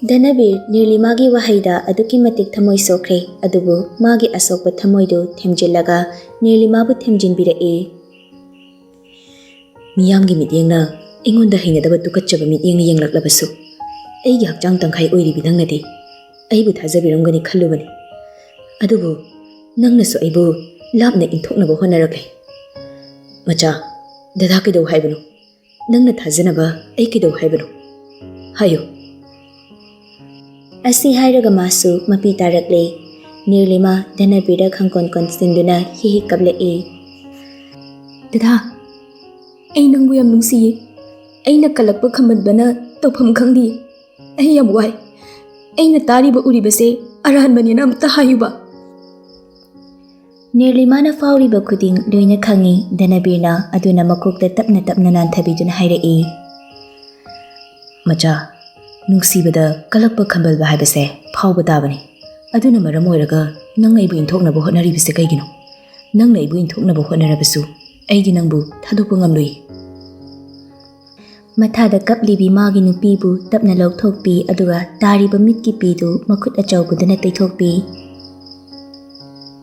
ꯙꯅꯕꯤꯔ ꯅꯤꯔꯂꯤꯃꯥꯒꯤ ꯋꯥꯍꯩꯗ ꯑꯗꯨꯛꯀꯤ ꯃꯇꯤꯛ ꯊꯃꯣꯏ ꯁꯣꯛꯈ꯭ꯔꯦ, ꯑꯗꯨꯕꯨ ꯃꯥꯒꯤ ꯑꯁꯣꯛꯄ ꯊꯃꯣꯏꯗꯨ ꯊꯦꯝꯖꯤꯜꯂꯒ ꯅꯤꯔꯂꯤꯃꯥꯕꯨ ꯊꯦꯝꯖꯤꯟꯕꯤꯔꯛꯏ꯫ ꯃꯤꯌꯥꯝꯒꯤ ꯃꯤꯠꯌꯦꯡꯅ ꯑꯩꯉꯣꯟꯗ ꯍꯩꯅꯗꯕ ꯇꯨꯀꯠꯆꯕ ꯃꯤꯠꯌꯦꯡꯅ ꯌꯦꯡꯂꯛꯂꯕꯁꯨ, ꯑꯩꯒꯤ ꯍꯛꯆꯥꯡ ꯇꯪꯈꯥꯏ ꯑꯣꯏꯔꯤꯕꯤ ꯅꯪꯅꯗꯤ ꯑꯩꯕꯨ ꯊꯥꯖꯕꯤꯔꯝꯒꯅꯤ ꯈꯜꯂꯨꯕꯅꯤ꯫ ꯑꯗꯨꯕꯨ ꯅꯪꯅꯁꯨ ꯑꯩꯕꯨ ꯂꯥꯞꯅ ꯏꯟꯊꯣꯛꯅꯕ ꯍꯣꯠꯅꯔꯛꯂꯦ꯫ ꯃꯆꯥ, ꯗꯗꯥ ꯀꯩꯗꯧ ꯍꯥꯏꯕꯅꯣ? ꯅꯪꯅ ꯊꯥꯖꯅꯕ ꯑꯩ ꯀꯩꯗꯧ ꯍꯥꯏꯕꯅꯣ? ꯍꯥꯏꯌꯨ꯫ ꯑꯁꯤ ꯍꯥꯏꯔꯒ ꯃꯥꯁꯨ ꯃꯄꯤ ꯇꯥꯔꯛꯂꯦ꯫ ꯅꯤꯔꯂꯤꯃꯥ ꯙꯅꯕꯤꯔ ꯈꯪꯀꯣꯟ ꯀꯣꯟꯁꯤꯟꯗꯨꯅ ꯍꯤ ꯍꯤ ꯀꯞꯂꯛꯏ꯫ ꯗꯗꯥ, ꯑꯩ ꯅꯪꯕꯨ ꯌꯥꯝ ꯅꯨꯡꯁꯤꯌꯦ꯫ ꯑꯩꯅ ꯀꯜꯂꯛꯄ ꯈꯝꯕꯟꯕꯅ ꯇꯧꯐꯝ ꯈꯪꯗꯤꯌꯦ꯫ ꯑꯩ ꯌꯥꯝ ꯋꯥꯏ꯫ ꯑꯩꯅ ꯇꯥꯔꯤꯕ ꯎꯔꯤꯕꯁꯦ ꯑꯔꯥꯟꯕꯅꯦꯅ ꯑꯝꯇ ꯍꯥꯏꯌꯨꯕ꯫ ꯅꯤꯔꯂꯤꯃꯥꯅ ꯐꯥꯎꯔꯤꯕ ꯈꯨꯗꯤꯡ ꯂꯣꯏꯅ ꯈꯪꯏ ꯙꯅꯕꯤꯔꯅ, ꯑꯗꯨꯅ ꯃꯀꯣꯛꯇ ꯇꯞꯅ ꯇꯞꯅ ꯅꯥꯟꯊꯕꯤꯗꯨꯅ ꯍꯥꯏꯔꯛꯏ꯫ ꯃꯆꯥ, ꯅꯨꯡꯁꯤꯕꯗ ꯀꯜꯂꯛꯄ ꯈꯝꯕꯜꯕ ꯍꯥꯏꯕꯁꯦ ꯐꯥꯎꯕ ꯇꯥꯕꯅꯤ꯫ ꯑꯗꯨꯅ ꯃꯔꯝ ꯑꯣꯏꯔꯒ ꯅꯪ ꯑꯩꯕꯨ ꯏꯟꯊꯣꯛꯅꯕ ꯍꯣꯠꯅꯔꯤꯕꯁꯦ ꯀꯩꯒꯤꯅꯣ? ꯅꯪꯅ ꯑꯩꯕꯨ ꯏꯟꯊꯣꯛꯅꯕ ꯍꯣꯠꯅꯔꯕꯁꯨ ꯑꯩꯗꯤ ꯅꯪꯕꯨ ꯊꯥꯗꯣꯛꯄ ꯉꯝꯂꯣꯏ꯫ ꯃꯊꯥꯗ ꯀꯞꯂꯤꯕꯤ ꯃꯥꯒꯤ ꯅꯨꯄꯤꯕꯨ ꯇꯞꯅ ꯂꯧꯊꯣꯛꯄꯤ, ꯑꯗꯨꯒ ꯇꯥꯔꯤꯕ ꯃꯤꯠꯀꯤ ꯄꯤꯗꯨ ꯃꯈꯨꯠ ꯑꯆꯧꯕꯗꯨꯅ ꯇꯩꯊꯣꯛꯄꯤ꯫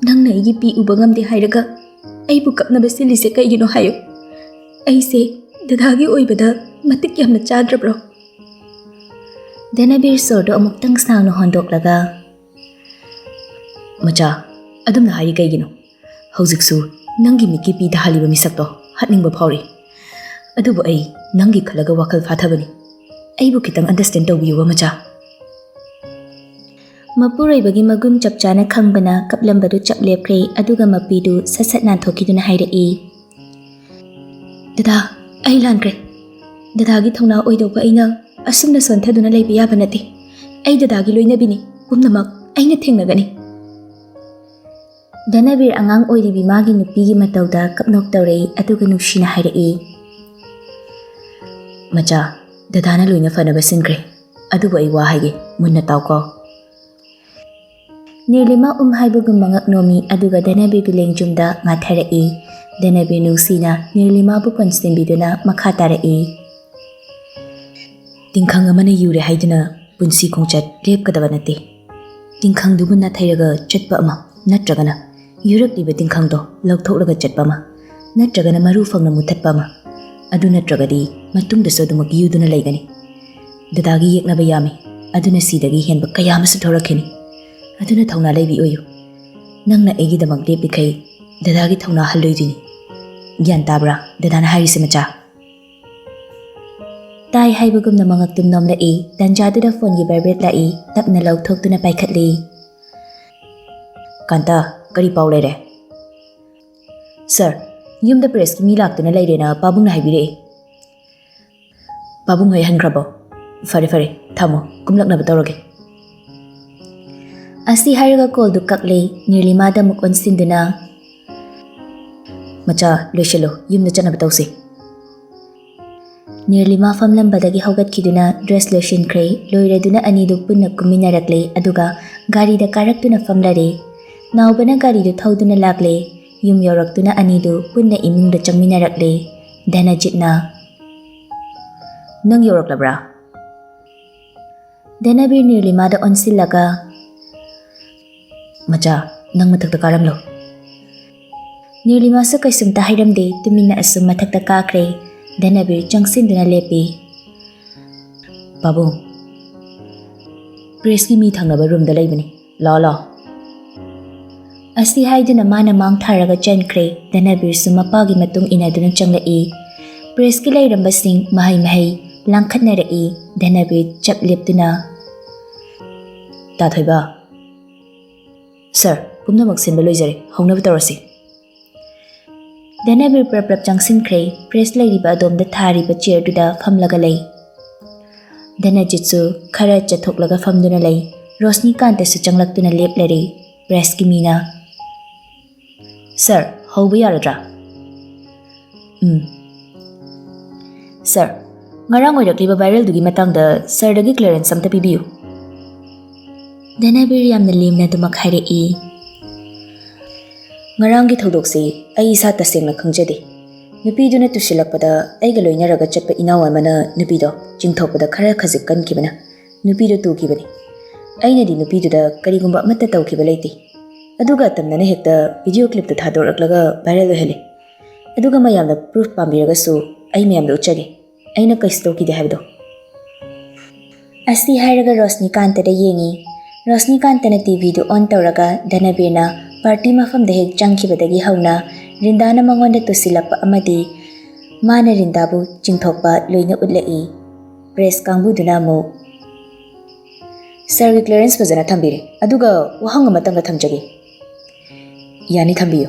ꯅꯪꯅ ꯑꯩꯒꯤ ꯄꯤ ꯎꯕ ꯉꯝꯗꯦ ꯍꯥꯏꯔꯒ ꯑꯩꯕꯨ ꯀꯞꯅꯕ ꯁꯤꯜꯂꯤꯁꯦ ꯀꯩꯒꯤꯅꯣ ꯍꯥꯏꯌꯨ? ꯑꯩꯁꯦ ꯗꯗꯥꯒꯤ ꯑꯣꯏꯕꯗ ꯃꯇꯤꯛ ꯌꯥꯝꯅ ꯆꯥꯗ꯭ꯔꯕ꯭ꯔꯣ? ꯙꯅꯕꯤꯔ ꯁꯣꯔꯗꯨ ꯑꯃꯨꯛꯇꯪ ꯁꯥꯡꯅ ꯍꯣꯟꯗꯣꯛꯂꯒ, ꯃꯆꯥ, ꯑꯗꯨꯝꯅ ꯍꯥꯏꯔꯤ ꯀꯩꯒꯤꯅꯣ? ꯍꯧꯖꯤꯛꯁꯨ ꯅꯪꯒꯤ ꯃꯤꯠꯀꯤ ꯄꯤ ꯇꯥꯍꯜꯂꯤꯕ ꯃꯤꯁꯛꯇꯣ ꯍꯥꯠꯅꯤꯡꯕ ꯐꯥꯎꯔꯤ꯫ ꯑꯗꯨꯕꯨ ꯑꯩ ꯅꯪꯒꯤ ꯈꯜꯂꯒ ꯋꯥꯈꯜ ꯐꯥꯊꯕꯅꯤ꯫ ꯑꯩꯕꯨ ꯈꯤꯇꯪ understand ꯇꯧꯕꯤꯌꯨꯕ ꯃꯆꯥ꯫ ꯃꯄꯨꯔꯣꯏꯕꯒꯤ ꯃꯒꯨꯟ ꯆꯞ ꯆꯥꯅ ꯈꯪꯕꯅ ꯀꯞꯂꯝꯕꯗꯨ ꯆꯞ ꯂꯦꯞꯈ꯭ꯔꯦ, ꯑꯗꯨꯒ ꯃꯄꯤꯗꯨ ꯁꯠ ꯁꯠ ꯅꯥꯟꯊꯣꯛꯈꯤꯗꯨꯅ ꯍꯥꯏꯔꯛꯏ, ꯗꯗꯥ, ꯑꯩ ꯂꯥꯟꯈ꯭ꯔꯦ꯫ ꯗꯗꯥꯒꯤ ꯊꯧꯅꯥ ꯑꯣꯏꯗꯧꯕ ꯑꯩꯅ ꯑꯁꯨꯝꯅ ꯁꯣꯟꯊꯗꯨꯅ ꯂꯩꯕ ꯌꯥꯕ ꯅꯠꯇꯦ꯫ ꯑꯩ ꯗꯗꯥꯒꯤ ꯂꯣꯏꯅꯕꯤꯅꯤ, ꯄꯨꯝꯅꯃꯛ ꯑꯩꯅ ꯊꯦꯡꯅꯒꯅꯤ꯫ ꯙꯅꯕꯤꯔ ꯑꯉꯥꯡ ꯑꯣꯏꯔꯤꯕꯤ ꯃꯥꯒꯤ ꯅꯨꯄꯤꯒꯤ ꯃꯇꯧꯗ ꯀꯞꯅꯣꯛ ꯇꯧꯔꯛꯏ, ꯑꯗꯨꯒ ꯅꯨꯡꯁꯤꯅ ꯍꯥꯏꯔꯛꯏ, ꯃꯆꯥ, ꯗꯗꯥꯅ ꯂꯣꯏꯅ ꯐꯅꯕ ꯁꯤꯟꯈ꯭ꯔꯦ꯫ ꯑꯗꯨꯕꯨ ꯑꯩ ꯋꯥ ꯍꯥꯏꯒꯦ, ꯃꯨꯟꯅ ꯇꯥꯎꯀꯣ꯫ ꯅꯤꯔꯂꯤꯃꯥ ꯎꯝ ꯍꯥꯏꯕꯒꯨꯝ ꯃꯉꯛ ꯅꯣꯝꯃꯤ, ꯑꯗꯨꯒ ꯙꯅꯕꯤꯔꯒꯤ ꯂꯦꯡꯖꯨꯝꯗ ꯉꯥꯊꯔꯛꯏ꯫ ꯙꯅꯕꯤꯔ ꯅꯨꯡꯁꯤꯅ ꯅꯤꯔꯂꯤꯃꯥꯕꯨ ꯀꯣꯟꯁꯤꯟꯕꯤꯗꯨꯅ ꯃꯈꯥ ꯇꯥꯔꯛꯏ꯫ ꯇꯤꯡꯈꯪ ꯑꯃꯅ ꯌꯨꯔꯦ ꯍꯥꯏꯗꯨꯅ ꯄꯨꯟꯁꯤ ꯈꯣꯡꯆꯠ ꯂꯦꯞꯀꯗꯕ ꯅꯠꯇꯦ꯫ ꯇꯤꯡꯈꯪꯗꯨꯕꯨ ꯅꯥꯊꯩꯔꯒ ꯆꯠꯄ ꯑꯃ, ꯅꯠꯇ꯭ꯔꯒꯅ ꯌꯨꯔꯛꯂꯤꯕ ꯇꯤꯡꯈꯪꯗꯣ ꯂꯧꯊꯣꯛꯂꯒ ꯆꯠꯄ ꯑꯃ, ꯅꯠꯇ꯭ꯔꯒꯅ ꯃꯔꯨ ꯐꯪꯅ ꯃꯨꯊꯠꯄ ꯑꯃ, ꯑꯗꯨ ꯅꯠꯇ꯭ꯔꯒꯗꯤ ꯃꯇꯨꯡꯗꯁꯨ ꯑꯗꯨꯃꯛ ꯌꯨꯗꯨꯅ ꯂꯩꯒꯅꯤ꯫ ꯗꯗꯥꯒꯤ ꯌꯦꯛꯅꯕ ꯌꯥꯝꯃꯤ, ꯑꯗꯨꯅ ꯁꯤꯗꯒꯤ ꯍꯦꯟꯕ ꯀꯌꯥ ꯑꯃꯁꯨ ꯊꯣꯔꯛꯈꯤꯅꯤ꯫ ꯑꯗꯨꯅ ꯊꯧꯅꯥ ꯂꯩꯕꯤ ꯑꯣꯏꯌꯨ꯫ ꯅꯪꯅ ꯑꯩꯒꯤꯗꯃꯛ ꯂꯦꯞꯂꯤꯈꯩ ꯗꯗꯥꯒꯤ ꯊꯧꯅꯥ ꯍꯜꯂꯣꯏꯗꯣꯏꯅꯤ꯫ ꯒ꯭ꯌꯥꯟ ꯇꯥꯕ꯭ꯔꯥ ꯗꯗꯥꯅ ꯍꯥꯏꯔꯤꯁꯦ, ꯃꯆꯥ? ꯇꯥꯏ ꯍꯥꯏꯕꯒꯨꯝꯅ ꯃꯉꯛꯇꯨꯝ ꯅꯣꯝꯂꯛꯏ꯫ ꯇꯟꯖꯥꯗꯨꯗ ꯐꯣꯟꯒꯤ ꯚꯥꯏꯕ꯭ꯔꯦꯠ ꯂꯥꯛꯏ꯫ ꯇꯞꯅ ꯂꯧꯊꯣꯛꯇꯨꯅ ꯄꯥꯏꯈꯠꯂꯤ꯫ ꯀꯥꯟꯇ, ꯀꯔꯤ ꯄꯥꯎ ꯂꯩꯔꯦ? ꯁꯥꯔ, ꯌꯨꯝꯗ ꯄ꯭ꯔꯦꯁꯀꯤ ꯃꯤ ꯂꯥꯛꯇꯨꯅ ꯂꯩꯔꯦꯅ ꯄꯥꯕꯨꯡꯅ ꯍꯥꯏꯕꯤꯔꯛꯑꯦ꯫ ꯄꯥꯕꯨꯡ ꯍꯣꯏ ꯍꯟꯈ꯭ꯔꯕꯣ? ꯐꯔꯦ ꯐꯔꯦ, ꯊꯝꯃꯣ, ꯀꯨꯝꯂꯛꯅꯕ ꯇꯧꯔꯒꯦ꯫ ꯑꯁꯤ ꯍꯥꯏꯔꯒ ꯀꯣꯜꯗꯨ ꯀꯛꯂꯦ꯫ ꯅꯤꯔꯂꯤꯃꯥꯗ ꯑꯃꯨꯛ ꯑꯣꯟꯁꯤꯟꯗꯨꯅ, ꯃꯆꯥ, ꯂꯣꯏꯁꯤꯜꯂꯨ, ꯌꯨꯝꯗ ꯆꯠꯅꯕ ꯇꯧꯁꯤ꯫ ꯅꯤꯔꯂꯤꯃꯥ ꯐꯝꯂꯝꯕꯗꯒꯤ ꯍꯧꯒꯠꯈꯤꯗꯨꯅ ꯗ꯭ꯔꯦꯁ ꯂꯣꯏꯁꯤꯟꯈ꯭ꯔꯦ꯫ ꯂꯣꯏꯔꯗꯨꯅ ꯑꯅꯤꯗꯨ ꯄꯨꯟꯅ ꯀꯨꯝꯃꯤꯟꯅꯔꯛꯂꯦ, ꯑꯗꯨꯒ ꯒꯥꯔꯤꯗ ꯀꯥꯔꯛꯇꯨꯅ ꯐꯝꯂꯔꯦ꯫ ꯅꯥꯎꯕꯅ ꯒꯥꯔꯤꯗꯨ ꯊꯧꯗꯨꯅ ꯂꯥꯛꯂꯦ꯫ ꯌꯨꯝ ꯌꯧꯔꯛꯇꯨꯅ ꯑꯅꯤꯗꯨ ꯄꯨꯟꯅ ꯏꯃꯨꯡꯗ ꯆꯪꯃꯤꯟꯅꯔꯛꯂꯦ꯫ ꯙꯅꯖꯤꯠꯅ, "ꯅꯪ ꯌꯧꯔꯛꯂꯕ꯭ꯔꯥ?" ꯙꯅꯕꯤꯔ ꯅꯤꯔꯂꯤꯃꯥꯗ ꯑꯣꯟꯁꯤꯜꯂꯒ, "ꯃꯆꯥ, ꯅꯪ ꯃꯊꯛꯇ ꯀꯥꯔꯝꯂꯣ꯫" ꯅꯤꯔꯂꯤꯃꯥꯁꯨ ꯀꯩꯁꯨꯝꯇ ꯍꯥꯏꯔꯝꯗꯦ, ꯇꯨꯃꯤꯟꯅ ꯑꯁꯨꯝ ꯃꯊꯛꯇ ꯀꯥꯈ꯭ꯔꯦ꯫ ꯙꯅꯕꯤꯔ ꯆꯪꯁꯤꯟꯗꯨꯅ ꯂꯦꯞꯄꯤ꯫ "ꯄꯥꯕꯨꯡ, ꯄ꯭ꯔꯦꯁꯀꯤ ꯃꯤ ꯊꯪꯅꯕ ꯔꯨꯝꯗ ꯂꯩꯕꯅꯤ, ꯂꯥꯛꯑꯣ, ꯂꯥꯛꯑꯣ꯫" ꯑꯁꯤ ꯍꯥꯏꯗꯨꯅ ꯃꯥꯅ ꯃꯥꯡ ꯊꯥꯔꯒ ꯆꯦꯟꯈ꯭ꯔꯦ꯫ ꯙꯅꯕꯤꯔꯁꯨ ꯃꯄꯥꯒꯤ ꯃꯇꯨꯡ ꯏꯟꯅꯗꯨꯅ ꯆꯪꯂꯛꯏ꯫ ꯄ꯭ꯔꯦꯁꯀꯤ ꯂꯩꯔꯝꯕꯁꯤꯡ ꯃꯍꯩ ꯃꯍꯩ ꯂꯥꯡꯈꯠꯅꯔꯛꯏ꯫ ꯙꯅꯕꯤꯔ ꯆꯞ ꯂꯦꯞꯇꯨꯅ, "ꯇꯥꯊꯣꯏꯕ꯫" "ꯁꯥꯔ, ꯄꯨꯝꯅꯃꯛ ꯁꯤꯟꯕ ꯂꯣꯏꯖꯔꯦ, ꯍꯧꯅꯕ ꯇꯧꯔꯁꯤ꯫" ꯙꯅꯕꯤꯔ ꯄ꯭ꯔꯞ ꯄ꯭ꯔꯞ ꯆꯪꯁꯤꯟꯈ꯭ꯔꯦ꯫ ꯄ꯭ꯔꯦꯁ ꯂꯩꯔꯤꯕ ꯑꯗꯣꯝꯗ ꯊꯥꯔꯤꯕ ꯆꯤꯌꯔꯗꯨꯗ ꯐꯝꯂꯒ ꯂꯩ꯫ ꯙꯅꯖꯤꯠꯁꯨ ꯈꯔ ꯆꯠꯊꯣꯛꯂꯒ ꯐꯝꯗꯨꯅ ꯂꯩ꯫ ꯔꯣꯁꯅꯤꯀꯥꯟꯇꯁꯨ ꯆꯪꯂꯛꯇꯨꯅ ꯂꯦꯞꯂꯔꯦ꯫ ꯄ꯭ꯔꯦꯁꯀꯤ ꯃꯤꯅ, "ꯁꯥꯔ, ꯍꯧꯕ ꯌꯥꯔꯗ꯭ꯔꯥ?" "ꯎꯝ꯫ ꯁꯥꯔ, ꯉꯔꯥꯡ ꯑꯣꯏꯔꯛꯂꯤꯕ ꯚꯥꯏꯔꯦꯜꯗꯨꯒꯤ ꯃꯇꯥꯡꯗ ꯁꯥꯔꯗꯒꯤ ꯀ꯭ꯂꯤꯌꯥꯔꯦꯟꯁ ꯑꯝꯇ ꯄꯤꯕꯤꯌꯨ꯫" ꯙꯅꯕꯤꯔ ꯌꯥꯝꯅ ꯂꯦꯝꯅ ꯑꯗꯨꯃꯛ ꯍꯥꯏꯔꯛꯏ꯫ ꯉꯔꯥꯡꯒꯤ ꯊꯧꯗꯣꯛꯁꯤ ꯑꯩ ꯏꯁꯥ ꯇꯁꯦꯡꯅ ꯈꯪꯖꯗꯦ꯫ ꯅꯨꯄꯤꯗꯨꯅ ꯇꯨꯁꯤꯜꯂꯛꯄꯗ ꯑꯩꯒ ꯂꯣꯏꯅꯔꯒ ꯆꯠꯄ ꯏꯅꯥꯎ ꯑꯃꯅ ꯅꯨꯄꯤꯗꯣ ꯆꯤꯡꯊꯣꯛꯄꯗ ꯈꯔ ꯈꯖꯤꯛ ꯀꯟꯈꯤꯕꯅ ꯅꯨꯄꯤꯗꯣ ꯇꯨꯈꯤꯕꯅꯤ꯫ ꯑꯩꯅꯗꯤ ꯅꯨꯄꯤꯗꯨꯗ ꯀꯔꯤꯒꯨꯝꯕ ꯑꯃꯠꯇ ꯇꯧꯈꯤꯕ ꯂꯩꯇꯦ꯫ ꯑꯗꯨꯒ ꯑꯇꯝꯅꯅ ꯍꯦꯛꯇ ꯚꯤꯗꯤꯑꯣ ꯀ꯭ꯂꯤꯞꯇꯨ ꯊꯥꯗꯣꯔꯛꯂꯒ ꯚꯥꯏꯔꯦꯜ ꯑꯣꯏꯍꯜꯂꯦ꯫ ꯑꯗꯨꯒ ꯃꯌꯥꯝꯅ ꯄ꯭ꯔꯨꯐ ꯄꯥꯝꯕꯤꯔꯒꯁꯨ ꯑꯩ ꯃꯌꯥꯝꯗ ꯎꯠꯆꯒꯦ, ꯑꯩꯅ ꯀꯩꯁꯨ ꯇꯧꯈꯤꯗꯦ ꯍꯥꯏꯕꯗꯣ꯫ ꯑꯁꯤ ꯍꯥꯏꯔꯒ ꯔꯣꯁꯅꯤꯀꯥꯟꯇꯗ ꯌꯦꯡꯉꯤ꯫ ꯔꯣꯁꯅꯤꯀꯥꯟꯇꯅ ꯇꯤꯚꯤꯗꯨ ꯑꯣꯟ ꯇꯧꯔꯒ ꯙꯅꯕꯤꯔꯅ ꯄꯥꯔꯇꯤ ꯃꯐꯝꯗ ꯍꯦꯛ ꯆꯪꯈꯤꯕꯗꯒꯤ ꯍꯧꯅ ꯔꯤꯟꯗꯥꯅ ꯃꯉꯣꯟꯗ ꯇꯨꯁꯤꯜꯂꯛꯄ ꯑꯃꯗꯤ ꯃꯥꯅ ꯔꯤꯟꯗꯥꯕꯨ ꯆꯤꯡꯊꯣꯛꯄ ꯂꯣꯏꯅ ꯎꯠꯂꯛꯏ꯫ ꯄ꯭ꯔꯦꯁ ꯀꯥꯡꯕꯨꯗꯨꯅ ꯑꯃꯨꯛ, "ꯁꯔꯒꯤ ꯀ꯭ꯂꯤꯌꯔꯦꯟꯁ ꯐꯖꯅ ꯊꯝꯕꯤꯔꯦ, ꯑꯗꯨꯒ ꯋꯥꯍꯪ ꯑꯃꯇꯪꯒ ꯊꯝꯖꯒꯦ꯫" "ꯌꯥꯅꯤ, ꯊꯝꯕꯤꯌꯨ꯫"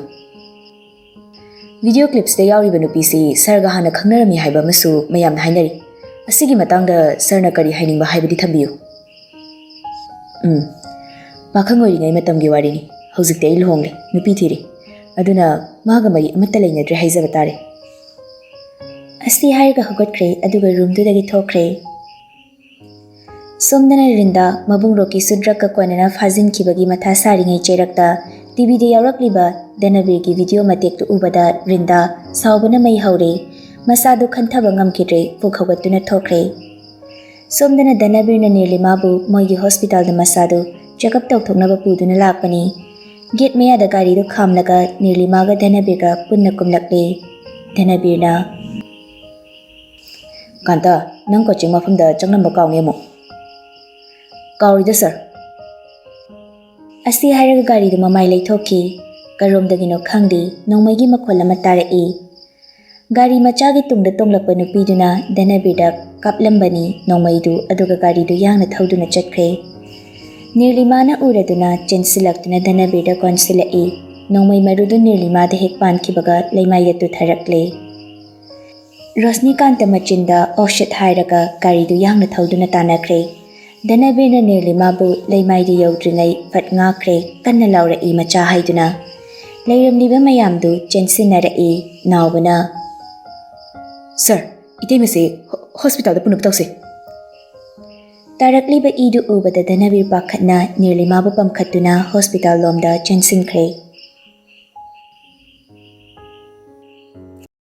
"ꯚꯤꯗꯤꯑꯣ ꯀ꯭ꯂꯤꯞꯁꯤꯗ ꯌꯥꯎꯔꯤꯕ ꯅꯨꯄꯤꯁꯤ ꯁꯔꯒ ꯍꯥꯟꯅ ꯈꯪꯅꯔꯝꯃꯤ ꯍꯥꯏꯕ ꯑꯃꯁꯨ ꯃꯌꯥꯝꯅ ꯍꯥꯏꯅꯔꯤ꯫ ꯑꯁꯤꯒꯤ ꯃꯇꯥꯡꯗ ꯁꯔꯅ ꯀꯔꯤ ꯍꯥꯏꯅꯤꯡꯕ ꯍꯥꯏꯕꯗꯤ ꯊꯝꯕꯤꯌꯨ꯫" "ꯎꯝ, ꯄꯥꯈꯪ ꯑꯣꯏꯔꯤꯉꯩ ꯃꯇꯝꯒꯤ ꯋꯥꯔꯤꯅꯤ꯫ ꯍꯧꯖꯤꯛꯇꯤ ꯑꯩ ꯂꯨꯍꯣꯡꯂꯦ, ꯅꯨꯄꯤ ꯊꯤꯔꯦ꯫ ꯑꯗꯨꯅ ꯃꯥꯒ ꯃꯔꯤ ꯑꯃꯠꯇ ꯂꯩꯅꯗ꯭ꯔꯦ ꯍꯥꯏꯖꯕ ꯇꯥꯔꯦ꯫" ꯑꯁꯤ ꯍꯥꯏꯔꯒ ꯍꯧꯒꯠꯈ꯭ꯔꯦ, ꯑꯗꯨꯒ ꯔꯨꯝꯗꯨꯗꯒꯤ ꯊꯣꯛꯈ꯭ꯔꯦ꯫ ꯁꯣꯝꯗꯅ ꯔꯤꯟꯗꯥ ꯃꯕꯨꯡ ꯔꯣꯀꯤꯁꯨ ꯗ꯭ꯔꯒꯀ ꯀꯣꯟꯅꯅ ꯐꯥꯖꯤꯟꯈꯤꯕꯒꯤ ꯃꯊꯥ ꯁꯥꯔꯤꯉꯩ ꯆꯩꯔꯛꯇ ꯇꯤꯚꯤꯗ ꯌꯥꯎꯔꯛꯂꯤꯕ ꯙꯅꯕꯤꯔꯒꯤ ꯚꯤꯗꯤꯑꯣ ꯃꯇꯦꯛꯇꯨ ꯎꯕꯗ ꯔꯤꯟꯗꯥ ꯁꯥꯎꯕꯅ ꯃꯩ ꯍꯧꯔꯦ꯫ ꯃꯁꯥꯗꯨ ꯈꯟꯊꯕ ꯉꯝꯈꯤꯗ꯭ꯔꯦ, ꯐꯨꯛ ꯍꯧꯒꯠꯇꯨꯅ ꯊꯣꯛꯈ꯭ꯔꯦ꯫ ꯁꯣꯝꯗꯅ ꯙꯅꯕꯤꯔꯅ ꯅꯤꯔꯂꯤꯃꯥꯕꯨ ꯃꯣꯏꯒꯤ ꯍꯣꯁꯄꯤꯇꯥꯜꯗ ꯃꯁꯥꯗꯨ ꯆꯦꯛꯑꯞ ꯇꯧꯊꯣꯛꯅꯕ ꯄꯨꯗꯨꯅ ꯂꯥꯛꯄꯅꯤ꯫ ꯒꯦꯠ ꯃꯌꯥꯗ ꯒꯥꯔꯤꯗꯨ ꯈꯥꯝꯂꯒ ꯅꯤꯔꯂꯤꯃꯥꯒ ꯙꯅꯕꯤꯔꯒ ꯄꯨꯟꯅ ꯀꯨꯝꯂꯛꯂꯦ꯫ ꯙꯅꯕꯤꯔꯅ, "ꯀꯥꯟꯇ, ꯅꯪ ꯀꯣꯆꯤꯡ ꯃꯐꯝꯗ ꯆꯪꯂꯝꯕ ꯀꯥꯎꯅꯤ ꯑꯃꯨꯛ꯫" "ꯀꯥꯎꯔꯤꯗ, ꯁꯔ꯫" ꯑꯁꯤ ꯍꯥꯏꯔꯒ ꯒꯥꯔꯤꯗꯨ ꯃꯃꯥꯏ ꯂꯩꯊꯣꯛꯈꯤ꯫ ꯀꯔꯣꯝꯗꯒꯤꯅꯣ ꯈꯪꯗꯦ, ꯅꯣꯡꯃꯩꯒꯤ ꯃꯈꯣꯜ ꯑꯃ ꯇꯥꯔꯛꯏ꯫ ꯒꯥꯔꯤ ꯃꯆꯥꯒꯤ ꯇꯨꯡꯗ ꯇꯣꯡꯂꯛꯄ ꯅꯨꯄꯤꯗꯨꯅ ꯙꯅꯕꯤꯔꯗ ꯀꯥꯞꯂꯝꯕꯅꯤ ꯅꯣꯡꯃꯩꯗꯨ, ꯑꯗꯨꯒ ꯒꯥꯔꯤꯗꯨ ꯌꯥꯡꯅ ꯊꯧꯗꯨꯅ ꯆꯠꯈ꯭ꯔꯦ꯫ ꯅꯤꯔꯂꯤꯃꯥꯅ ꯎꯔꯗꯨꯅ ꯆꯦꯟꯁꯤꯜꯂꯛꯇꯨꯅ ꯙꯅꯕꯤꯔꯗ ꯀꯣꯟꯁꯤꯜꯂꯛꯏ꯫ ꯅꯣꯡꯃꯩ ꯃꯔꯨꯗꯨ ꯅꯤꯔꯂꯤꯃꯥꯗ ꯍꯦꯛ ꯄꯥꯟꯈꯤꯕꯒ ꯂꯩꯃꯥꯏꯗ ꯇꯨꯊꯔꯛꯂꯦ꯫ ꯔꯣꯁꯅꯤꯀꯥꯟꯇ ꯃꯆꯤꯟꯗ "ꯑꯣ ꯁꯤꯠ" ꯍꯥꯏꯔꯒ ꯒꯥꯔꯤꯗꯨ ꯌꯥꯡꯅ ꯊꯧꯗꯨꯅ ꯇꯥꯟꯅꯈ꯭ꯔꯦ꯫ ꯙꯅꯕꯤꯔꯅ ꯅꯤꯔꯂꯤꯃꯥꯕꯨ ꯂꯩꯃꯥꯏꯗ ꯌꯧꯗ꯭ꯔꯤꯉꯩ ꯐꯠ ꯉꯥꯛꯈ꯭ꯔꯦ, ꯀꯟꯅ ꯂꯥꯎꯔꯛꯏ ꯃꯆꯥ ꯍꯥꯏꯗꯨꯅ꯫ ꯂꯩꯔꯝꯂꯤꯕ ꯃꯌꯥꯝꯗꯨ ꯆꯦꯟꯁꯤꯟꯅꯔꯛꯏ, ꯅꯥꯎꯕꯅ, "ꯁꯔ, ꯏꯇꯩꯃꯁꯦ ꯍꯣ-, ꯍꯣꯁꯄꯤꯇꯥꯜꯗ ꯄꯨꯅꯕ ꯇꯧꯁꯦ꯫" ꯇꯥꯔꯛꯂꯤꯕ ꯏꯗꯨ ꯎꯕꯗ ꯙꯅꯕꯤꯔ ꯄꯥꯈꯠꯅ ꯅꯤꯔꯂꯤꯃꯥꯕꯨ ꯄꯝꯈꯠꯇꯨꯅ ꯍꯣꯁꯄꯤꯇꯥꯜ ꯂꯣꯝꯗ ꯆꯦꯟꯁꯤꯟꯈ꯭ꯔꯦ꯫